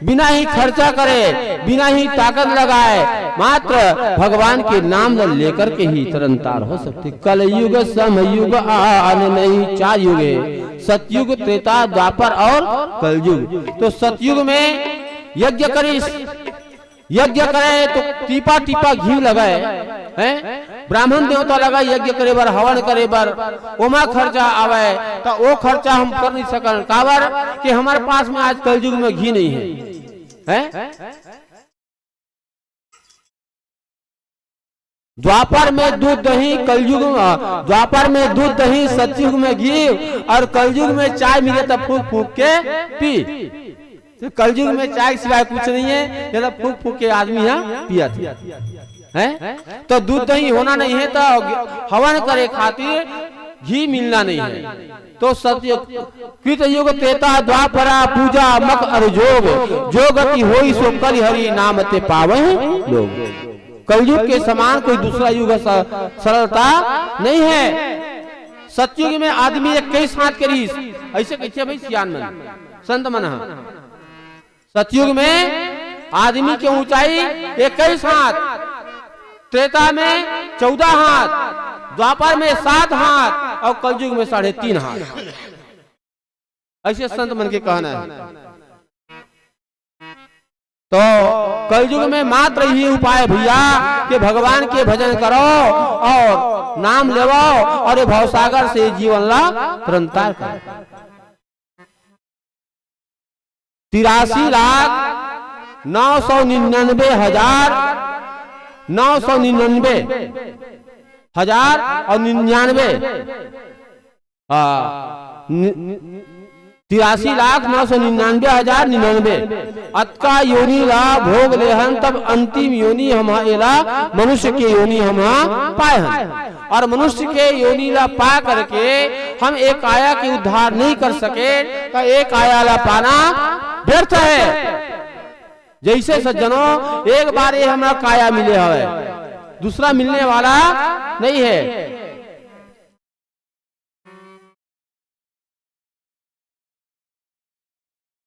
बिना ही खर्चा करे, बिना ही ताकत लगाए, मात्र भगवान के नाम ल लेकर के ही तरन तार हो सकते। "कलयुग समयोग आन नहीं", चार युग है, सतयुग, त्रेता, द्वापर और कलयुग। तो सतयुग में यज्ञ करिस, यज्ञ करे तो टीपा टीपा घी लगाए, हैं? ब्राह्मण देवता लगा यज्ञ करे बर, हवन करे बर, ओमा खर्चा आवे, त ओ खर्चा हम कर नहीं सकन। काबर कि हमारे पास में आज कलयुग में घी नहीं है, हैं? द्वापर में दूध दही, कलयुग में, द्वापर में दूध दही, सतयुग में घी, और कलयुग में चाय मिले तब फूंक फूंक के पी। तो कलयुग में चाय के सिवाय कुछ नहीं है, ये तो फूंक फूंक के आदमी यहाँ पिया था, हैं? तो दूध दही होना नहीं है, तो हवन करे खातिर घी मिलना नहीं है। तो सत्य, कृत युग त्रेता द्वापरा, पूजा मख अर जोग, जो गति होई सो कलि हरि नाम ते पावहि लोग। कलयुग के समान कोई दूसरा युग स-, सरलता नहीं है। सतयुग में आदमी इक्कीस हाथ के रहिस, ऐसे कैसे भाई सियान मन, संत मन ह। सतयुग में आदमी के ऊंचाई इक्कीस हाथ, त्रेता में चौदह हाथ, द्वापर में सात हाथ और कलयुग में साढ़े तीन हाथ। ऐसे संत मन के कहना है। तो कलयुग में मात्र यही उपाय भैया कि भगवान के भजन करो और नाम लेवो और ये भवसागर से जीवन ला तरन तार करो। तिरासी लाख नौ सौ निन्यानवे हजार नौ सौ निन्यानवे हजार और निन्यानवे, आ, नि-, तिरासी लाख नौ सौ निन्यानवे हजार निन्यानवे। अतका योनि ला भोग लेहन, तब अंतिम योनि हम एला मनुष्य के योनि हम पाए हन। और मनुष्य के योनि ला पा करके हम एक काया के उद्धार नहीं कर सके, तो एक काया ला पाना व्यर्थ है। जैसे सज्जनों, एक बार ये हमरा काया मिले हवे, दूसरा मिलने वाला नहीं है।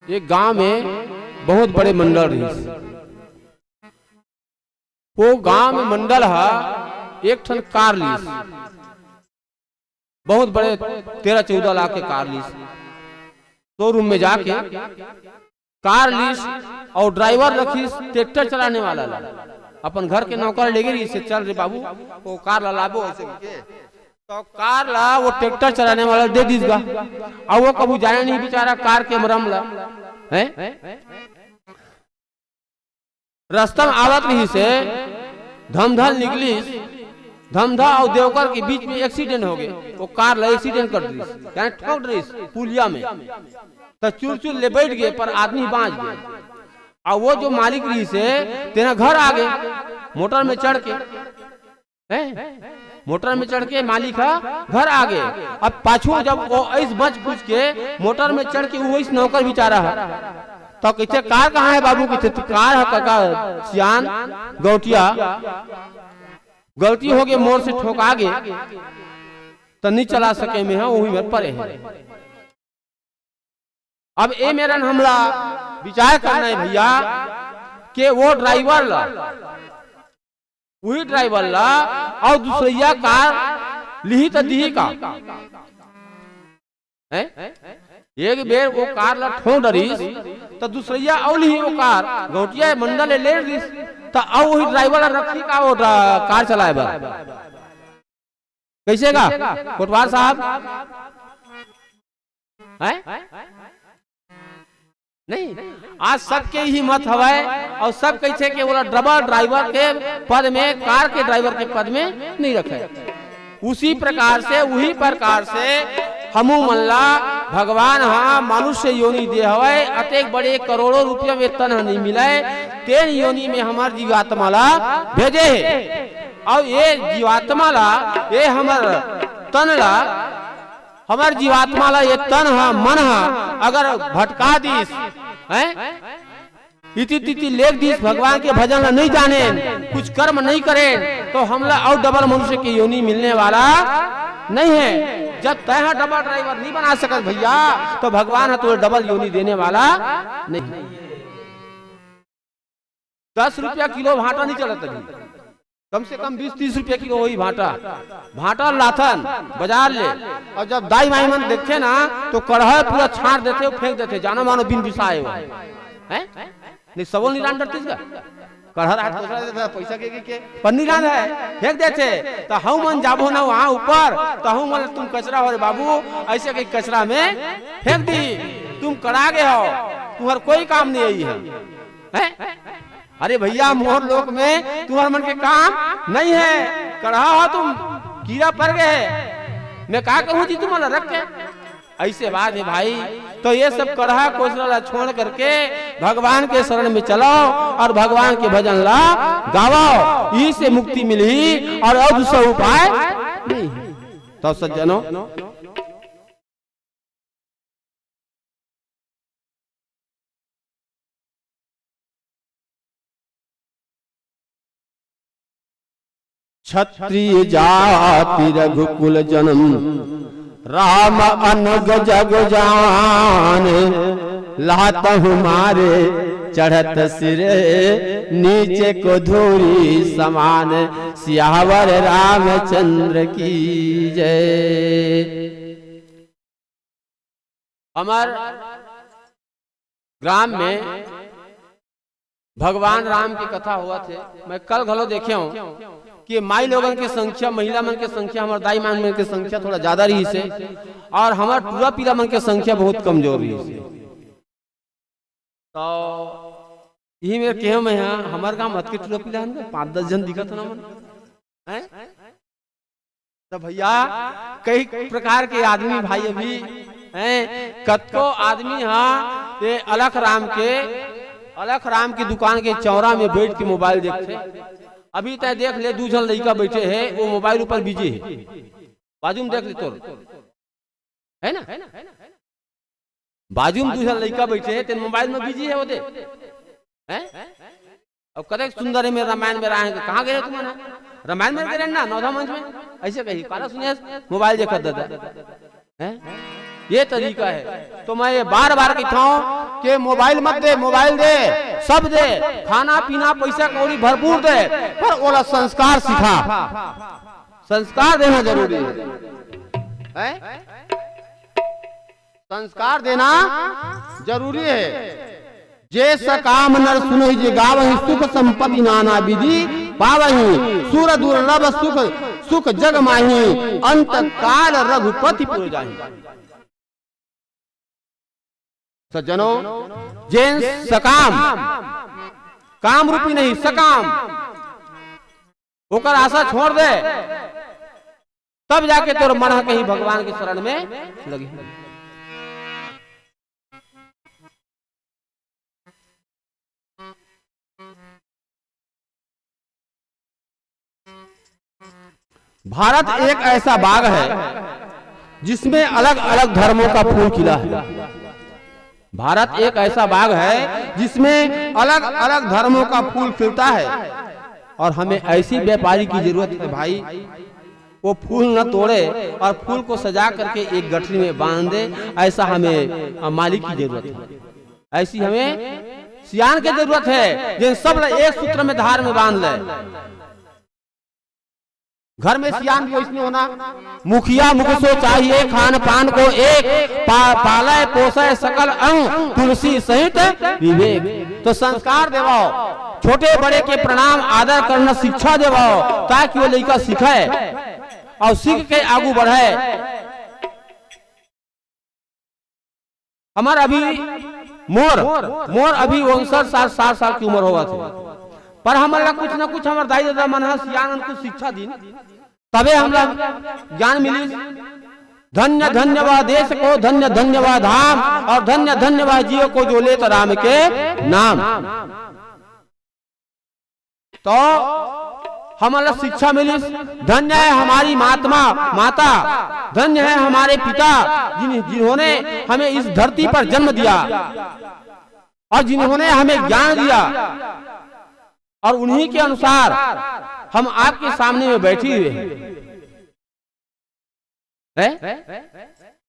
एक गांव में बहुत बड़े मंडल रहिस। वो गांव में मंडल हा एक ठन कार लीस, बहुत बड़े तेरह चौदह लाख के कार लीस। शोरूम में जाके कार लीस और ड्राइवर रखिस ट्रैक्टर चलाने वाला ला। अपन घर के नौकर लेगे रहिस, "चल रे बाबू, वो कार ला लाबो," ऐसे करके। तो कार ला वो ट्रैक्टर चलाने वाला दे दीस गा। और वो कभू जाने नहीं बेचारा कार के मरम ला, हैं? रास्ता में आवत रहिस हे, धमधा निकलिस, धमधा और देवकर के बीच में एक्सीडेंट हो गए। वो कार ला एक्सीडेंट कर दिस, यानी ठोक दिस पुलिया में। तो चुरचुर ले बैठ गए, पर आदमी बांच गए। अउ वो जो मालिक रहिस हे, तेन ह घर आ गे, मोटर में चढ़ के, हैं? मोटर में चढ़ के मालिक ह घर आ गे। अब पाछू जब वो अइस बच कुछ के मोटर में चढ़ के, वो अइस नौकर बिचारा ह, त कहिथे, "कार कहाँ हे बाबू?" कहिथे, "त कार ह कका सियान गौटिया, गलती हो गे, मोर से ठोका गे, त नइ चला सके में ह, उही में परे हे।" अब ए मेरन हमला विचार करना हे भइया, के वो ड्राइवर ला, उही ड्राइवर ला अउ दूसरइया कार लिही त दिही का? हैं? एक बेर वो कार ला ठोंक डरिस, त दूसरइया अउ लिही वो कार, गौटिया मंडल ले ले रिस, त अउ उही ड्राइवर ला रखही का वो ड्रा-, कार चलाए बर? कइसे का कोटवार साहब? हैं? नहीं, आज सबके इही मत हवय, अउ सब कहिथे के ओला डबल ड्राइवर के पद में, कार के ड्राइवर के पद में नइ रखे। उसी प्रकार से, उही प्रकार से हमू मन ला भगवान ह मनुष्य योनि दे हवय, अतेक बड़े करोड़ों रुपया में तन ह नइ मिलय, तेन योनि में हमर जीवात्मा ला भेजे हे। अउ ये जीवात्मा ला, ये हमर तन ला, हमर जीवात्मा ला ये तन ह, मन ह अगर भटका दिस, हैं? इति तिति लेख दिस, भगवान के भजन ला नइ जानेन, कुछ कर्म नइ करेन, त हमला अउ डबल मनुष्य के योनि मिलने वाला नइ हे। जब तैं ह डबल ड्राइवर नइ बना सकत भइया, त भगवान ह तोला डबल योनि देने वाला नइ हे। दस रुपया किलो भांटा नइ चलत अभी, कम से कम बीस तीस रुपया किलो होही भांटा। भांटा लाथन बजार ले, अउ जब दाई माई मन देखथे ना, त कड़हा पूरा छांट देथे, फेंक देथे, जानो मानो बिन बिसाए हो। हैं? नहीं, सबो निरान डरतीस का? कड़हा राहत कोसरा देथे, पैसा के, के, के? पन्नी लान हे, फेंक देथे। त हऊ मन जाबो ना वहां ऊपर, त हऊ मन तुम कचरा हो रे बाबू, अइसे कहिके कचरा में फेंक दी। तुम कड़ा गे हो, तुम्हर कोई काम नइ आही हे। हैं? अरे भइया, मोर लोक में तुंहर मन के काम नइ हे, कड़हा हो तुम, कीरा पर गे हे। मैं का कहूं जी तुमन ला रख के? अइसे बात हे भाई, त ये सब कड़हा कोसरा ला छोड़ करके भगवान के शरण में चलो अउ भगवान के भजन ला गावो, इही से मुक्ति मिलही अउ, अउ दूसरा उपाय नइ हे। त सज्जनों, क्षत्रिय जाति रघुकुल जनम, राम अनुग जग जान। लात हमारे चढ़त सिर, नीचे को धूरी समान। सियावर रामचंद्र की जय। हमर ग्राम में भगवान राम के कथा होवत हे। मैं कल घलो देखे हूं कि माई लोगन के संख्या, महिला मन के संख्या, हमर दाई माई मन के संख्या थोड़ा ज्यादा रहिस हे अउ हमर टूरा पीला मन के संख्या बहुत कमजोर रहिस हे। त इही मेर केहेंव मैं हा, हमर गांव म अतके टूरा पीला हन गा, पांच दस झन दिखत हन हमन। हैं? त भइया, कई प्रकार के आदमी भाई अभी हैं, कतको आदमी हा ये अलख राम के, अलख राम के दुकान के चौरा में बइठ के मोबाइल देखथे। अभी तैं देख ले, दू झन लइका बइठे हे, वो मोबाइल ऊपर बिजी हे। बाजू में देख ले तोर, हे ना? बाजू में दू झन लइका बइठे हे, तेन मोबाइल में बिजी हे वो दे। हैं? अउ कतेक सुंदर हे मेर रामायण में राय हे, कहां गे रहे तुमन? रामायण में गे रहे ना, नवधा मंच में। अइसे कही, काला सुने हस, मोबाइल देखत दादा। हैं? ये तरीका हे। त मैं ये बार-बार कहिथंव के मोबाइल मत दे, मोबाइल दे, सब दे, खाना पीना, पइसा कौड़ी भरपूर दे, पर ओला संस्कार सिखा। संस्कार देना जरूरी हे। हैं? संस्कार देना जरूरी हे। जे सकाम नर सुनहि जे गावहि, सुख संपत्ति नाना विधि पावहि। सुर दुर्लभ सुख, सुख जग माहि, अंत काल रघुपति पुर जाहि। सज्जनों, जेन सकाम, काम रूपी नहीं, सकाम, ओकर आशा छोड़ दे, तब जाके तोर मन ह कहीं भगवान के शरण में लगही। भारत एक ऐसा बाग है जिसमें अलग-अलग धर्मों का फूल खिला है। भारत एक ऐसा बाग है जिसमें अलग-अलग धर्मों का फूल खिलता है, और हमें ऐसी व्यापारी की जरूरत है भाई, वो फूल न तोड़े और फूल को सजा करके एक गठरी में बांध दे। ऐसा हमें, अ, मालिक की जरूरत है, ऐसी हमें सियान की जरूरत है, जिन सब ल एक सूत्र में धार में बांध ले। घर में सियान भी वैसने होना। मुखिया मुख सो चाहिए खान पान को एक, पा-, पालय पोषय सकल अंग तुलसी सहित विवेक। तो संस्कार देवाओ, छोटे बड़े के प्रणाम आदर करना शिक्षा देवाओ, ताकि वो लइका सीखे और सीख के आगू बढ़े। हमर अभी मोर, मोर अभी उनसठ साल, साठ साल की उम्र होवत हे, पर हमन ला कुछ न कुछ हमर दाई ददा मन ह सियान मन कुछ शिक्षा दीन, तबे हमला ज्ञान मिलिस। धन्य धन्य वह देश को, धन्य धन्य वह धाम, और धन्य धन्य वह जीव को जो लेत राम के नाम। तो हमन ला शिक्षा मिलिस। धन्य है हमारी महात्मा माता, धन्य है हमारे पिता, जिन, जिन्होंने हमें इस धरती पर जन्म दिया और जिन्होंने हमें ज्ञान दिया, और उन्हीं के अनुसार हम आपके सामने में बैठे हुए हैं। हैं?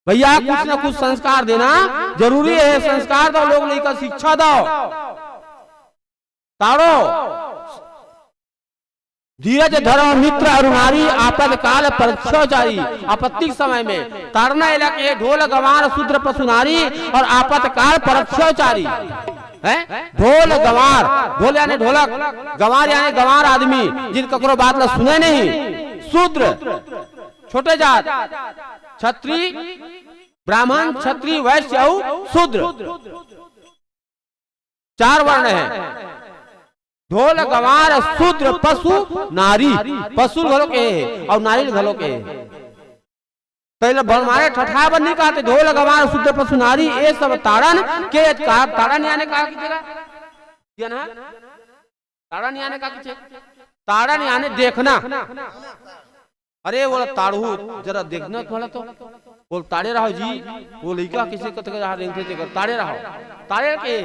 भैया, कुछ ना कुछ संस्कार देना जरूरी है। संस्कार दो, लोग लइका शिक्षा दो। ताड़ो, धीरज धरो मित्र अरु नारी, आपत काल परक्षोचारी। आपत्ति के समय में ताड़ना एला के ढोल गंवार शूद्र पशु नारी और आपत काल परक्षोचारी। हैं? ढोल गंवार, ढोल यानी ढोलक, गंवार यानी गंवार आदमी, जिन ककरो बात ला सुने नहीं। शूद्र, छोटे जात, क्षत्री, ब्राह्मण, क्षत्री, वैश्य अउ शूद्र, चार वर्ण है। ढोल गंवार शूद्र पशु नारी, पशु घलो के हे अउ नारी घलो के हे। तैला भरमारे ठठा बर नहीं कहते, ढोल गंवार शूद्र पशु नारी, ये सब ताड़न के का, ताड़न याने का की जगह? ताड़न याने का किथे? ताड़न याने देखना। अरे, वो ताड़हू, जरा देखना थोड़ा तो। बोल, ताड़े रहो जी, वो लइका किसे कत के जहाँ रेंगथे तेकर, ताड़े रहो। ताड़े के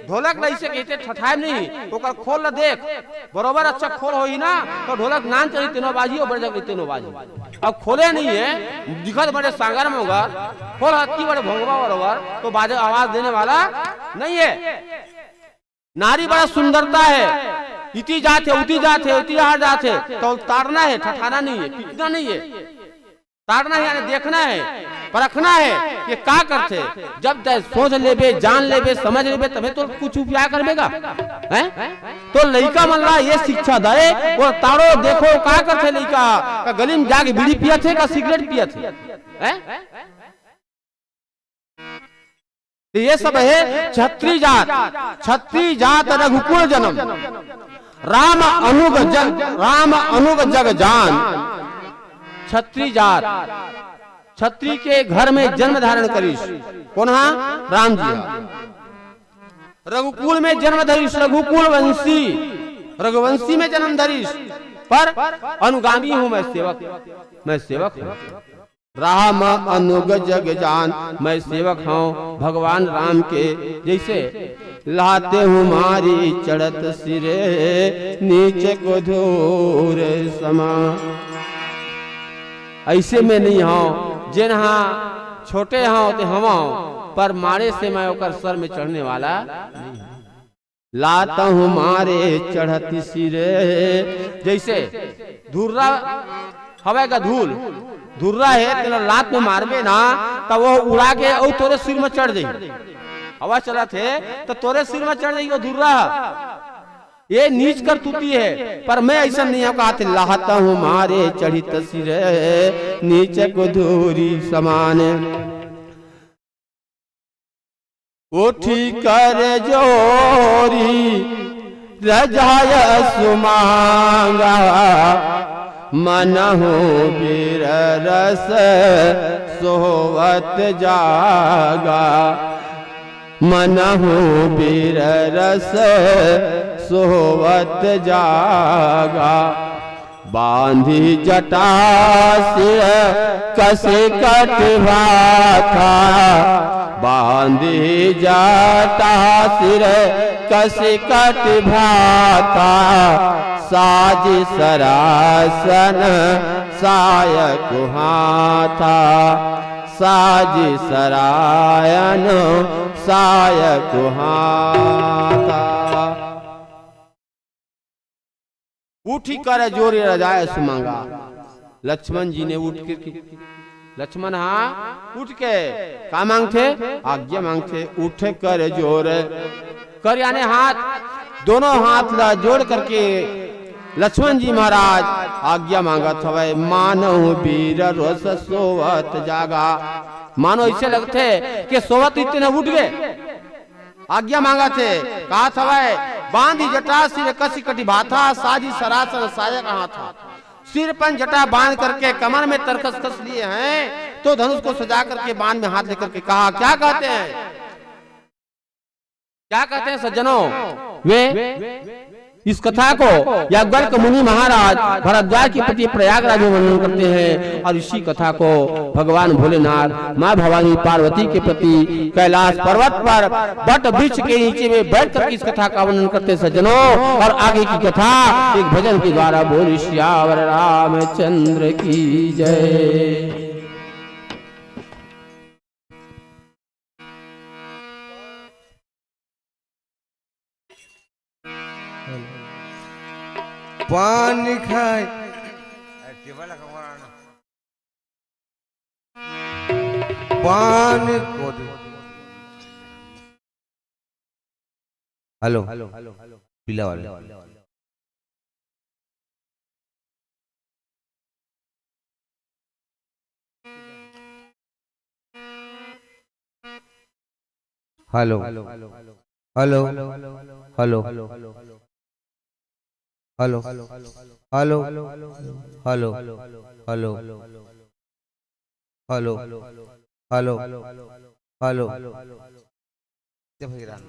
ढोलक लइसे कहते ठठाए नहीं, ओकर खोल ल देख, बरोबर अच्छा खोल होही ना, तो ढोलक नान चली तेनो बाजी, और बड़ जगह तेनो बाजी। अब खोले नहीं है, दिखत बड़े सांगर में होगा, खोल हत्ती बड़े भोंगवा बरोबर, तो बाजे आवाज देने वाला नहीं है। नारी बड़ा सुंदरता है, इति जात है, उति जात है, इति हार जात है, तो ताड़ना है, ठठाना नहीं है, पीटना नहीं है। ताड़ना है यानी देखना है, परखना है, ये का करथे। जब तय सोच लेबे, जान लेबे, समझ लेबे, तबे तो कुछ उपाय करबे गा, हैं? तो लइका मन ला ये शिक्षा दे, वो ताड़ो देखो का करथे लइका, का गली में जाके बीड़ी पियत हे, का सिगरेट पियत हे, हैं? तो ये सब है छत्री जात, छत्री जात रघुकुल जन्म, राम अनुग जग, राम अनुग जग जान। छत्री जात, छत्री के घर में जन्म धारण करिस। कोन हा? राम जी हा। रघुकुल में जन्म धरिस, रघुकुल वंशी, रघुवंशी में जन्म धरिस, पर अनुगामी हूँ मैं, सेवक, मैं सेवक हूँ। राम अनुग जग जान, मैं सेवक हूँ भगवान राम के। जैसे लाते हूँ मारी चढ़त सिरे, नीचे को धूर समा। ऐसे में नहीं हूँ, जेन हा छोटे हूँ ते हूँ, पर मारे से मैं ओकर सर में चढ़ने वाला नहीं हूँ। लाता हूँ मारे चढ़त सिरे। जैसे धुर्रा हवय का धूल, धुर्रा है, तेला लात में मारबे ना, त वो उड़ा के अउ तोरे सिर में चढ़ जाई। हवा चलत है, तो तोरे सिर में चढ़ जाई वो धुर्रा। ये नीच करतूती है, पर मैं ऐसा नहीं हूँ, कहा थे, लाता हूँ मारे चढ़ित सिरे, नीचे को धूरी समान। उठी कर जोरी रजाय सुमांगा, मनहु बीर रस सोवत जागा, मनहु बीर रस सोवत जागा। बांधी जटा सिर कसी कटि भाथा, बांधी जटा सिर कसी कटि भाथा, साजि सरासन सायक हाथा, साजि सरासन सायक हाथा। उठि कर जोरि रजाय सुमांगा। लक्ष्मण जी ने उठ के, लक्ष्मण हा उठ के का मांगथे? आज्ञा मांगथे। उठ कर जोर कर, याने हाथ, दोनों हाथ ला जोड़ करके लक्ष्मण जी महाराज आज्ञा मांगत हवय, मानहु बीर रोष सोवत जागा। मानो ऐसे लगथे कि सोवत इतने उठ गए। आज्ञा मांगत हे, कहत हवय, बांधी जटा सिर कसी कटि भाथा, साजि सरासन सायक हाथा। सिर पर जटा बांध करके कमर में तरकस कस लिए हैं, तो धनुष को सजा करके बाण में हाथ लेकर के कहा, क्या कहते हैं, क्या कहते हैं सज्जनों? वे इस कथा को याज्ञवल्क्य मुनि महाराज भरद्वाज के पति प्रयागराज में वर्णन करते हैं और इसी कथा को भगवान भोलेनाथ, माँ भवानी पार्वती के प्रति कैलाश पर्वत पर बट वृक्ष के नीचे में बैठ कर इस कथा का वर्णन करते हैं सज्जनों। और आगे की कथा एक भजन के द्वारा। बोल सियावर रामचंद्र की जय। पानी खाए। पानी को दे। हेलो, पीला वाले। Hello, hello, hello, hello, hello, hello, hello, hello, hello, hello, hello, hello. जय भगवान।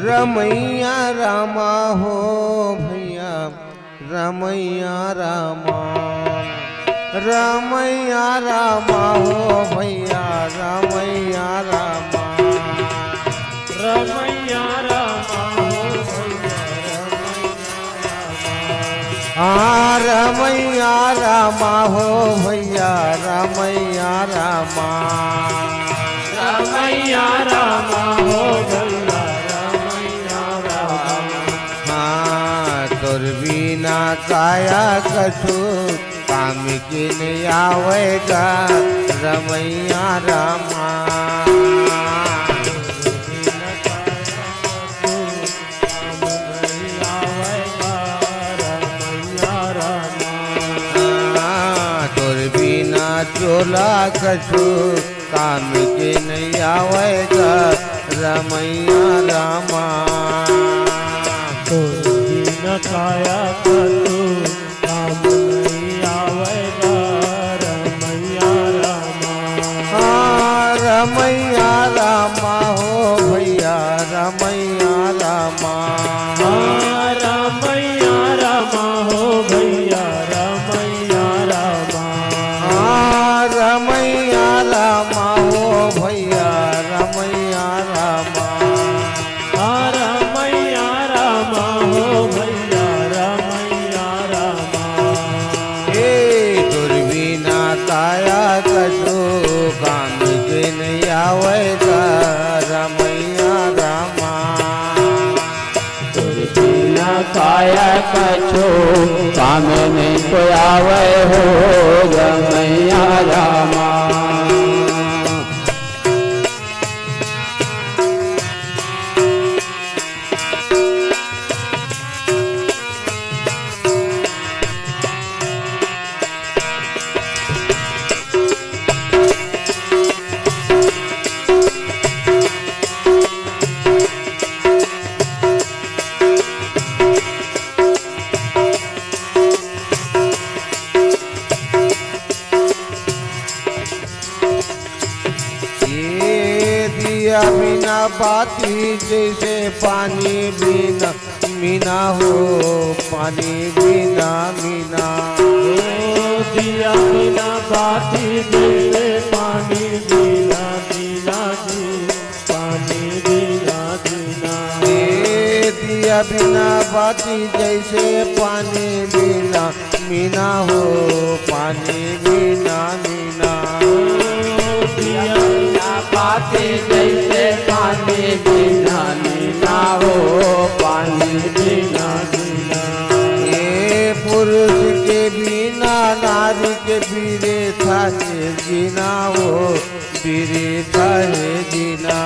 रमैया रामा हो भैया, रमैया रामा। रमैया रामा हो भैया, रमैया रामा। रमैया रामा हो भैया, रमैया रामा। हाँ, रमैया रामा हो भैया, रमैया रामा। रमैया रामा हो भैया, रमैया रामा। हाँ, तोर बिना काया कछु काम के नइ आवय गा, रमैया रामा। हाँ, तोर बिना चोला कछु काम के नइ आवय गा, रमैया रामा। तोर बिना काया कछु काम नइ आवय गा, रमैया रामा। हाँ, रमैया रामा हो भैया, रमैया रामा। हाँ, रमैया रामा हो भैया, रमैया रामा। हाँ, रमैया रामा हो भैया, रमैया रामा। हाँ, रमैया रामा हो भैया, रमैया रामा। ए, तोर बिना काया कछु काम के नइ आवय गा, रमैया रामा। तोर बिना काया कछु काम नइ कोई आवय हो, रमैया रामा। बिना बाती जैसे पानी बिना मीना हो, पानी बिना मीना। ओ दिया बिना बाती जैसे पानी बिना मीना जी, पानी बिना मीना। ए दिया बिना बाती जैसे पानी बिना मीना हो, पानी बिना मीना। दिया बिना बाती जैसे पानी बिना मीना हो, पानी बिना मीना। ए पुरुष के बिना नारी के बिरेथा के जीना हो, बिरेथा हे जीना।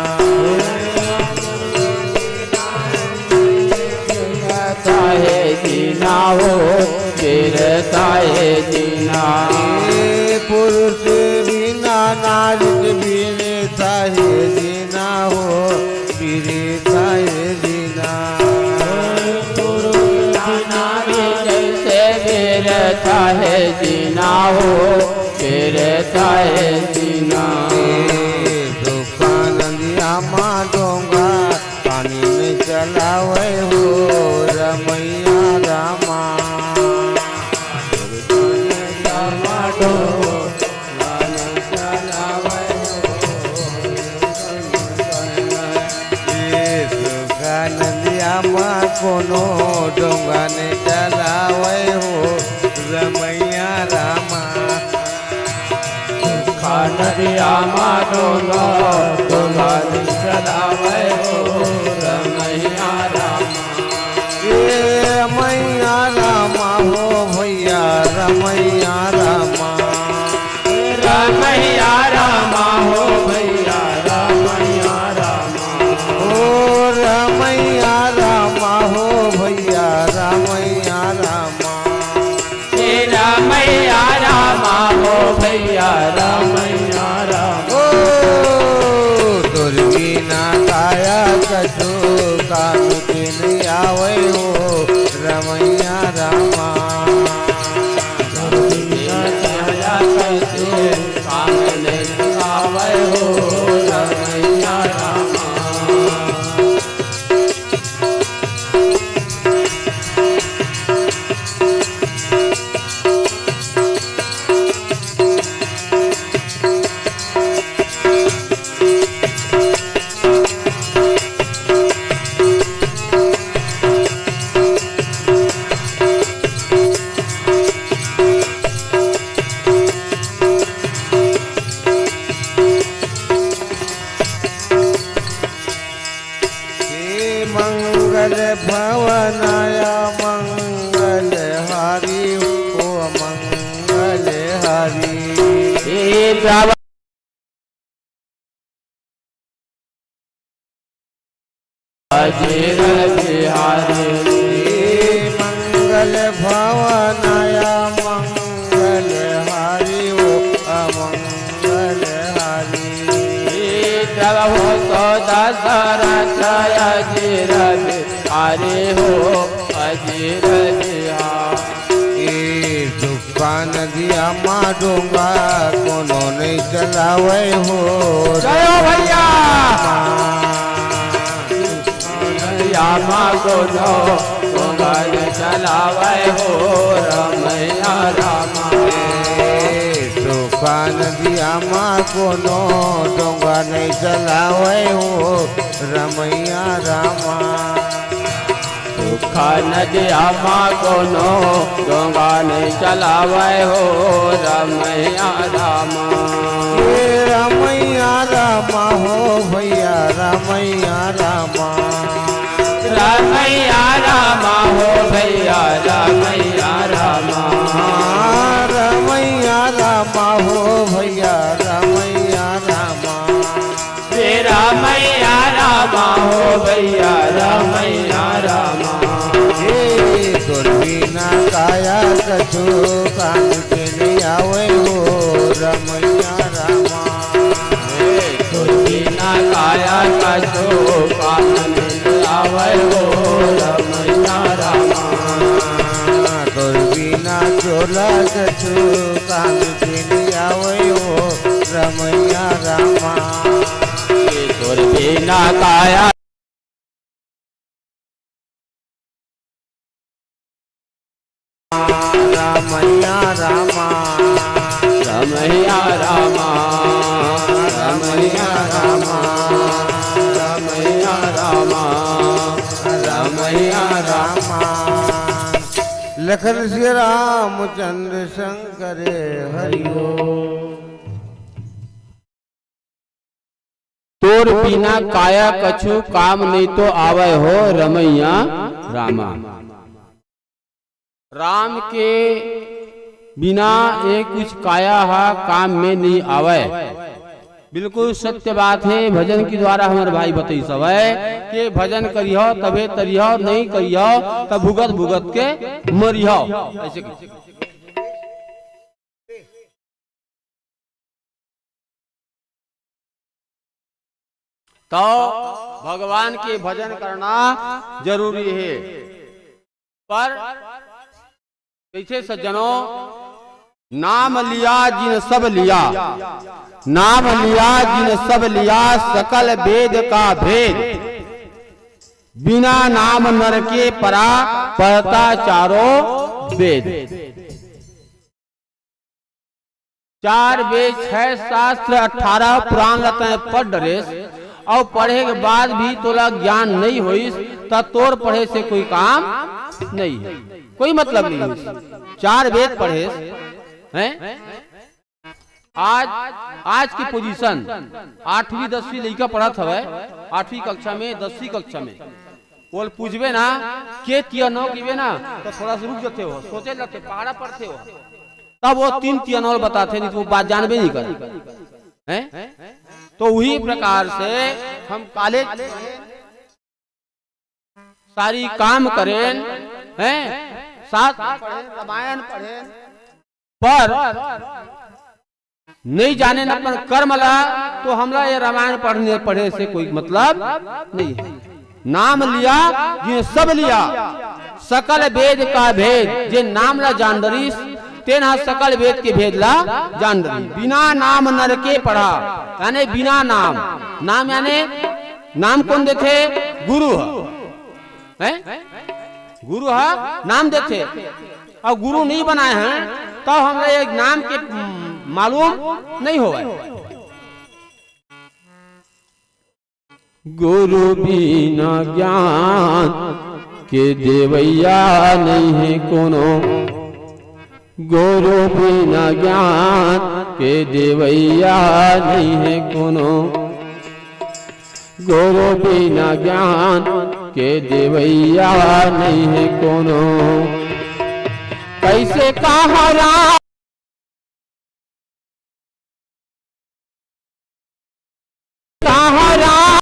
बिरेथा हे जीना हो, बिरेथा हे जीना। ए पुरुष बिना नारी के बिरेथा हे जीना हो, बिरेथा हे जीना। पुरुष बिना नारी जैसे बिरेथा हे जीना हो, बिरेथा हे जीना। ए सुखानंद आमा डोंगा पानी में चलावे हो, रमैया रामा। ए सुखानंद आमा कोनो डोंगा ने चलावे हो, रमैया रामा। सुखानंद आमा डोंगा, डोंगा ने चलावे हो, रमैया रामा। ए रमैया रामा हो भैया, रमैया रामा। रमैया रामा हो भैया, रमैया रामा। ओ रमैया रामा हो भैया, रमैया रामा। ए रमैया रामा हो भैया, रमैया रामा। ओ तोर बिना काया कछु काम के नहीं आवे हो, रमैया रामा। तोर बिना काया कछु काम नहीं आवे हो, रमैया रामा। हे मंगल भवनाया मंगल हारी हो मंगल हारी। हे बाबा अजीर बिहारी। हे मंगल भवनाया मंगल हारी हो अमंगल हारी। हे प्रभु तो दशरथ अजीर बिहारी हो अजीर बिहारी। ए सुख नदिया मा डोंगा कोनो नहीं चलावे हो। जय हो भैया। नदिया मा कोनो डोंगा नहीं चलावे हो रमैया रामा। ए सुख नदिया मा कोनो डोंगा नहीं चलावे हो रमैया रामा। सुख नदिया मा कोनो डोंगा नहीं चलावे हो रमैया रामा। ए रमैया रामा हो भैया रमैया रामा। रमैया रामा हो भैया रमैया रामा। रमैया रामा हो भैया रमैया रामा। हे रमैया रामा हो भैया रमैया रामा। हे तोर बिना काया कछु काम के नहीं आवे हो रमैया रामा। हे तोर बिना काया कछु काम नहीं आवे हो रमैया रामा। तोर बिना चोला कछु काम के नहीं आवे हो रमैया रामा। ए तोर बिना काया। रामैया रामा। रामैया रामा। रामैया रामा। रामैया रामा। रामैया रामा। लखन सिया रामचंद्र संग करे हरि ओम। तोर बिना काया कछु काम नइ तो आवय हो रमैया रामा। राम के बिना ये कुछ काया हा काम में नइ आवय। बिल्कुल सत्य बात हे, भजन के द्वारा हमर भाई बतइस हवय के भजन करिहव तभे तरिहव, नइ करिहव त भुगत भुगत के मरिहव। अइसे कहिथे। तो भगवान के भजन करना जरूरी हे। पर कइसे सज्जनों, नाम लिया जिन सब लिया, नाम लिया जिन सब लिया, सकल वेद का भेद। बिना नाम नर के परा, पढ़ता चारों वेद। चार वेद, छह शास्त्र, अठारह पुराण ल तैं पढ़ डरेस, अउ पढ़े के बाद भी तोला ज्ञान नइ होइस, त तोर पढ़े से कोई काम नइ हे, कोई मतलब नइ होइस। चार वेद पढ़ेस, हैं? आज, आज के पोजीशन, आठवीं दसवीं लइका पढ़त हवय, आठवीं कक्षा में, दसवीं कक्षा में, ओला पूछबे ना, के तिया नौ कहिबे ना, त थोड़ा सा रुक जथे हो, सोचे लगथे, पहाड़ा पड़थे हो। तब वो तीन तिया नौ बताथे, नहीं तो वो बात जानबे नहीं करे। हैं? तो उही प्रकार से हम कॉलेज सारी काम करेन, हैं? शास्त्र पढ़ेन, रामायण पढ़ेन, पर नइ जानेन अपन कर्म ला, तो हमला ये रामायण पढ़ने, पढ़े से कोई मतलब नइ हे। नाम लिया जिन सब लिया, सकल वेद का भेद, जे नाम ला जान डरिस, तेन ह सकल वेद के भेद ला जान डरिस। बिना नाम नर के पढ़ा, यानी बिना नाम, नाम यानी नाम कोन देथे? गुरु ह। हैं? गुरु ह नाम देथे, अउ गुरु नइ बनाए हन, त हमला ये नाम के, उम, मालूम नइ होवय। गुरु बिना ज्ञान के देवइया नइ हे कोनो। गुरु बिना ज्ञान के देवइया नइ हे कोनो। गुरु बिना ज्ञान के देवइया नइ हे कोनो। कइसे कहा राम कहा राम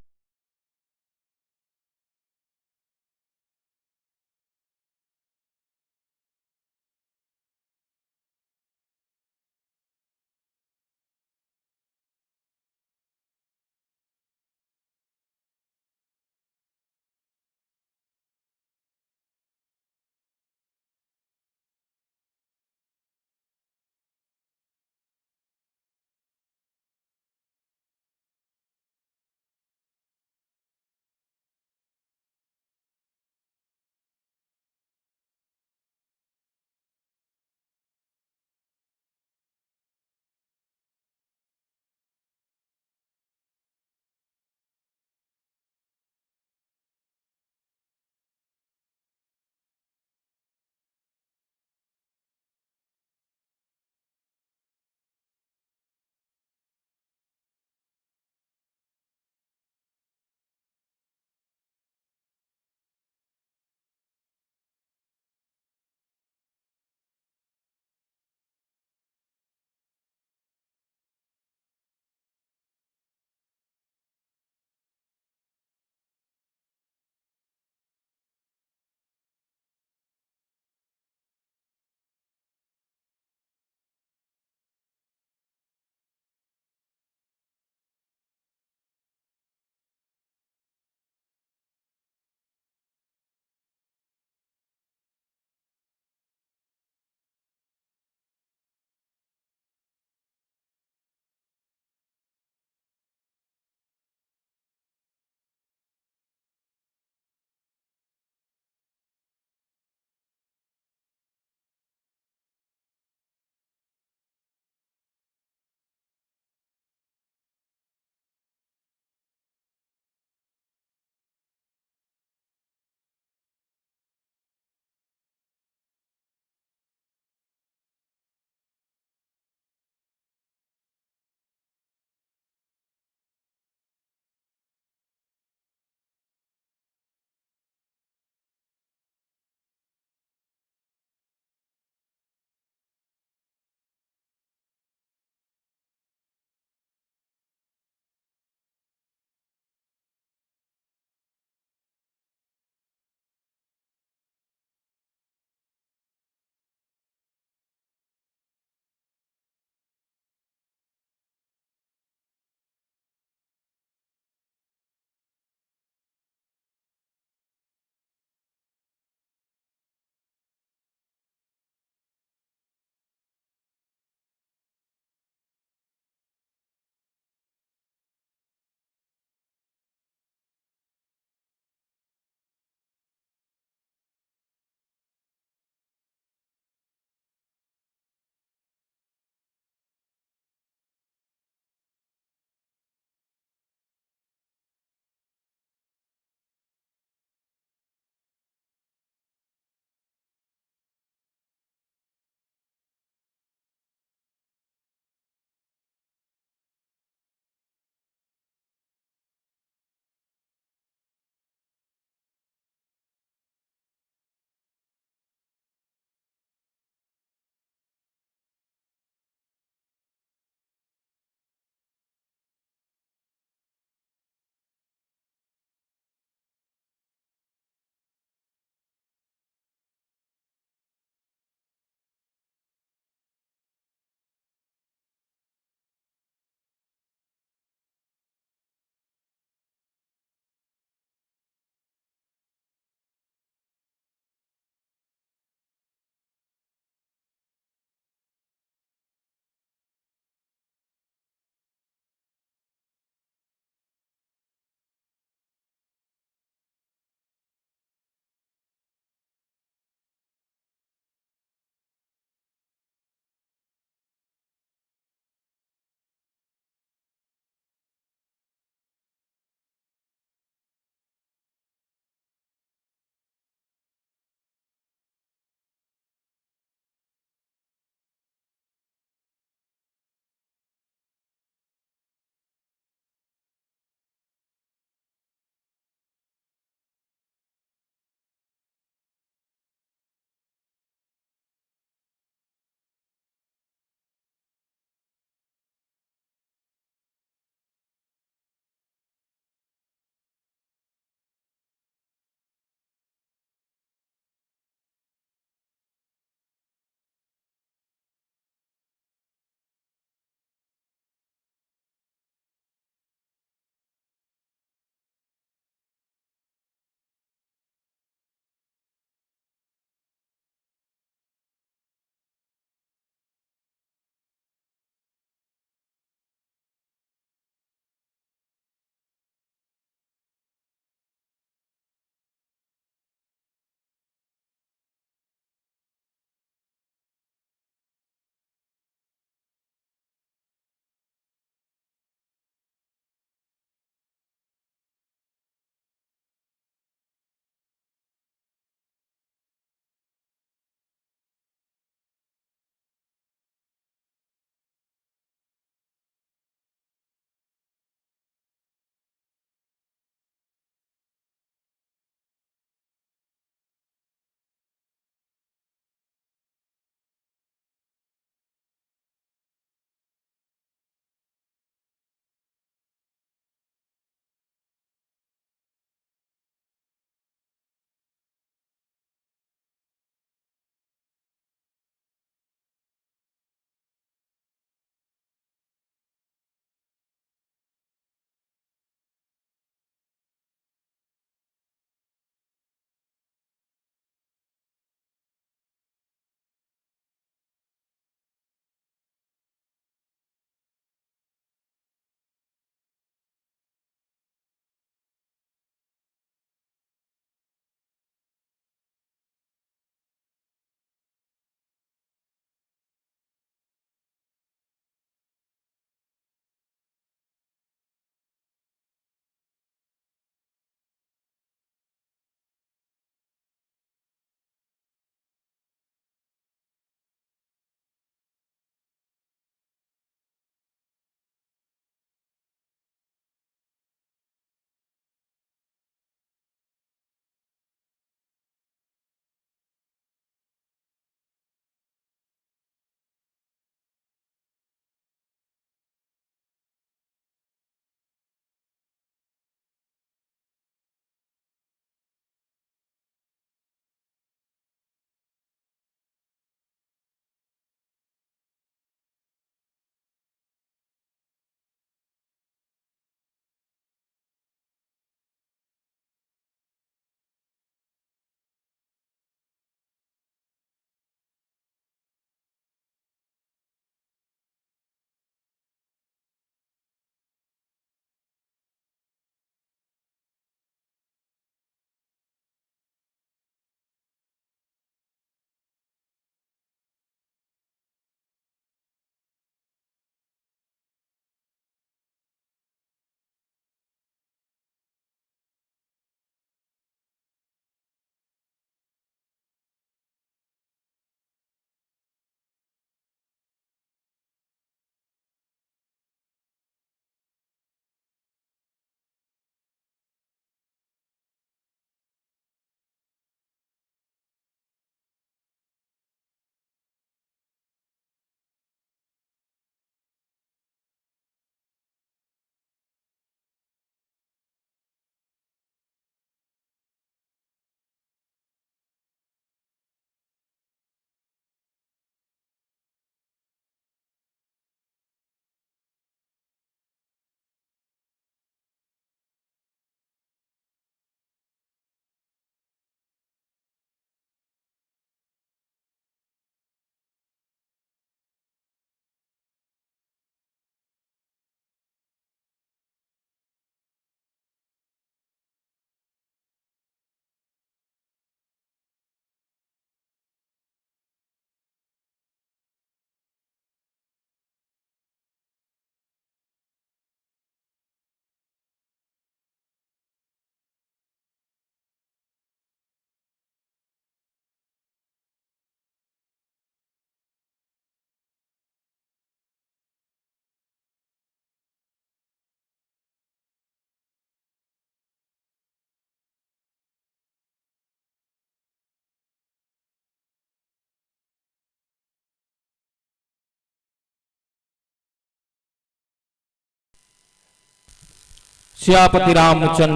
सियापति रामचंद्र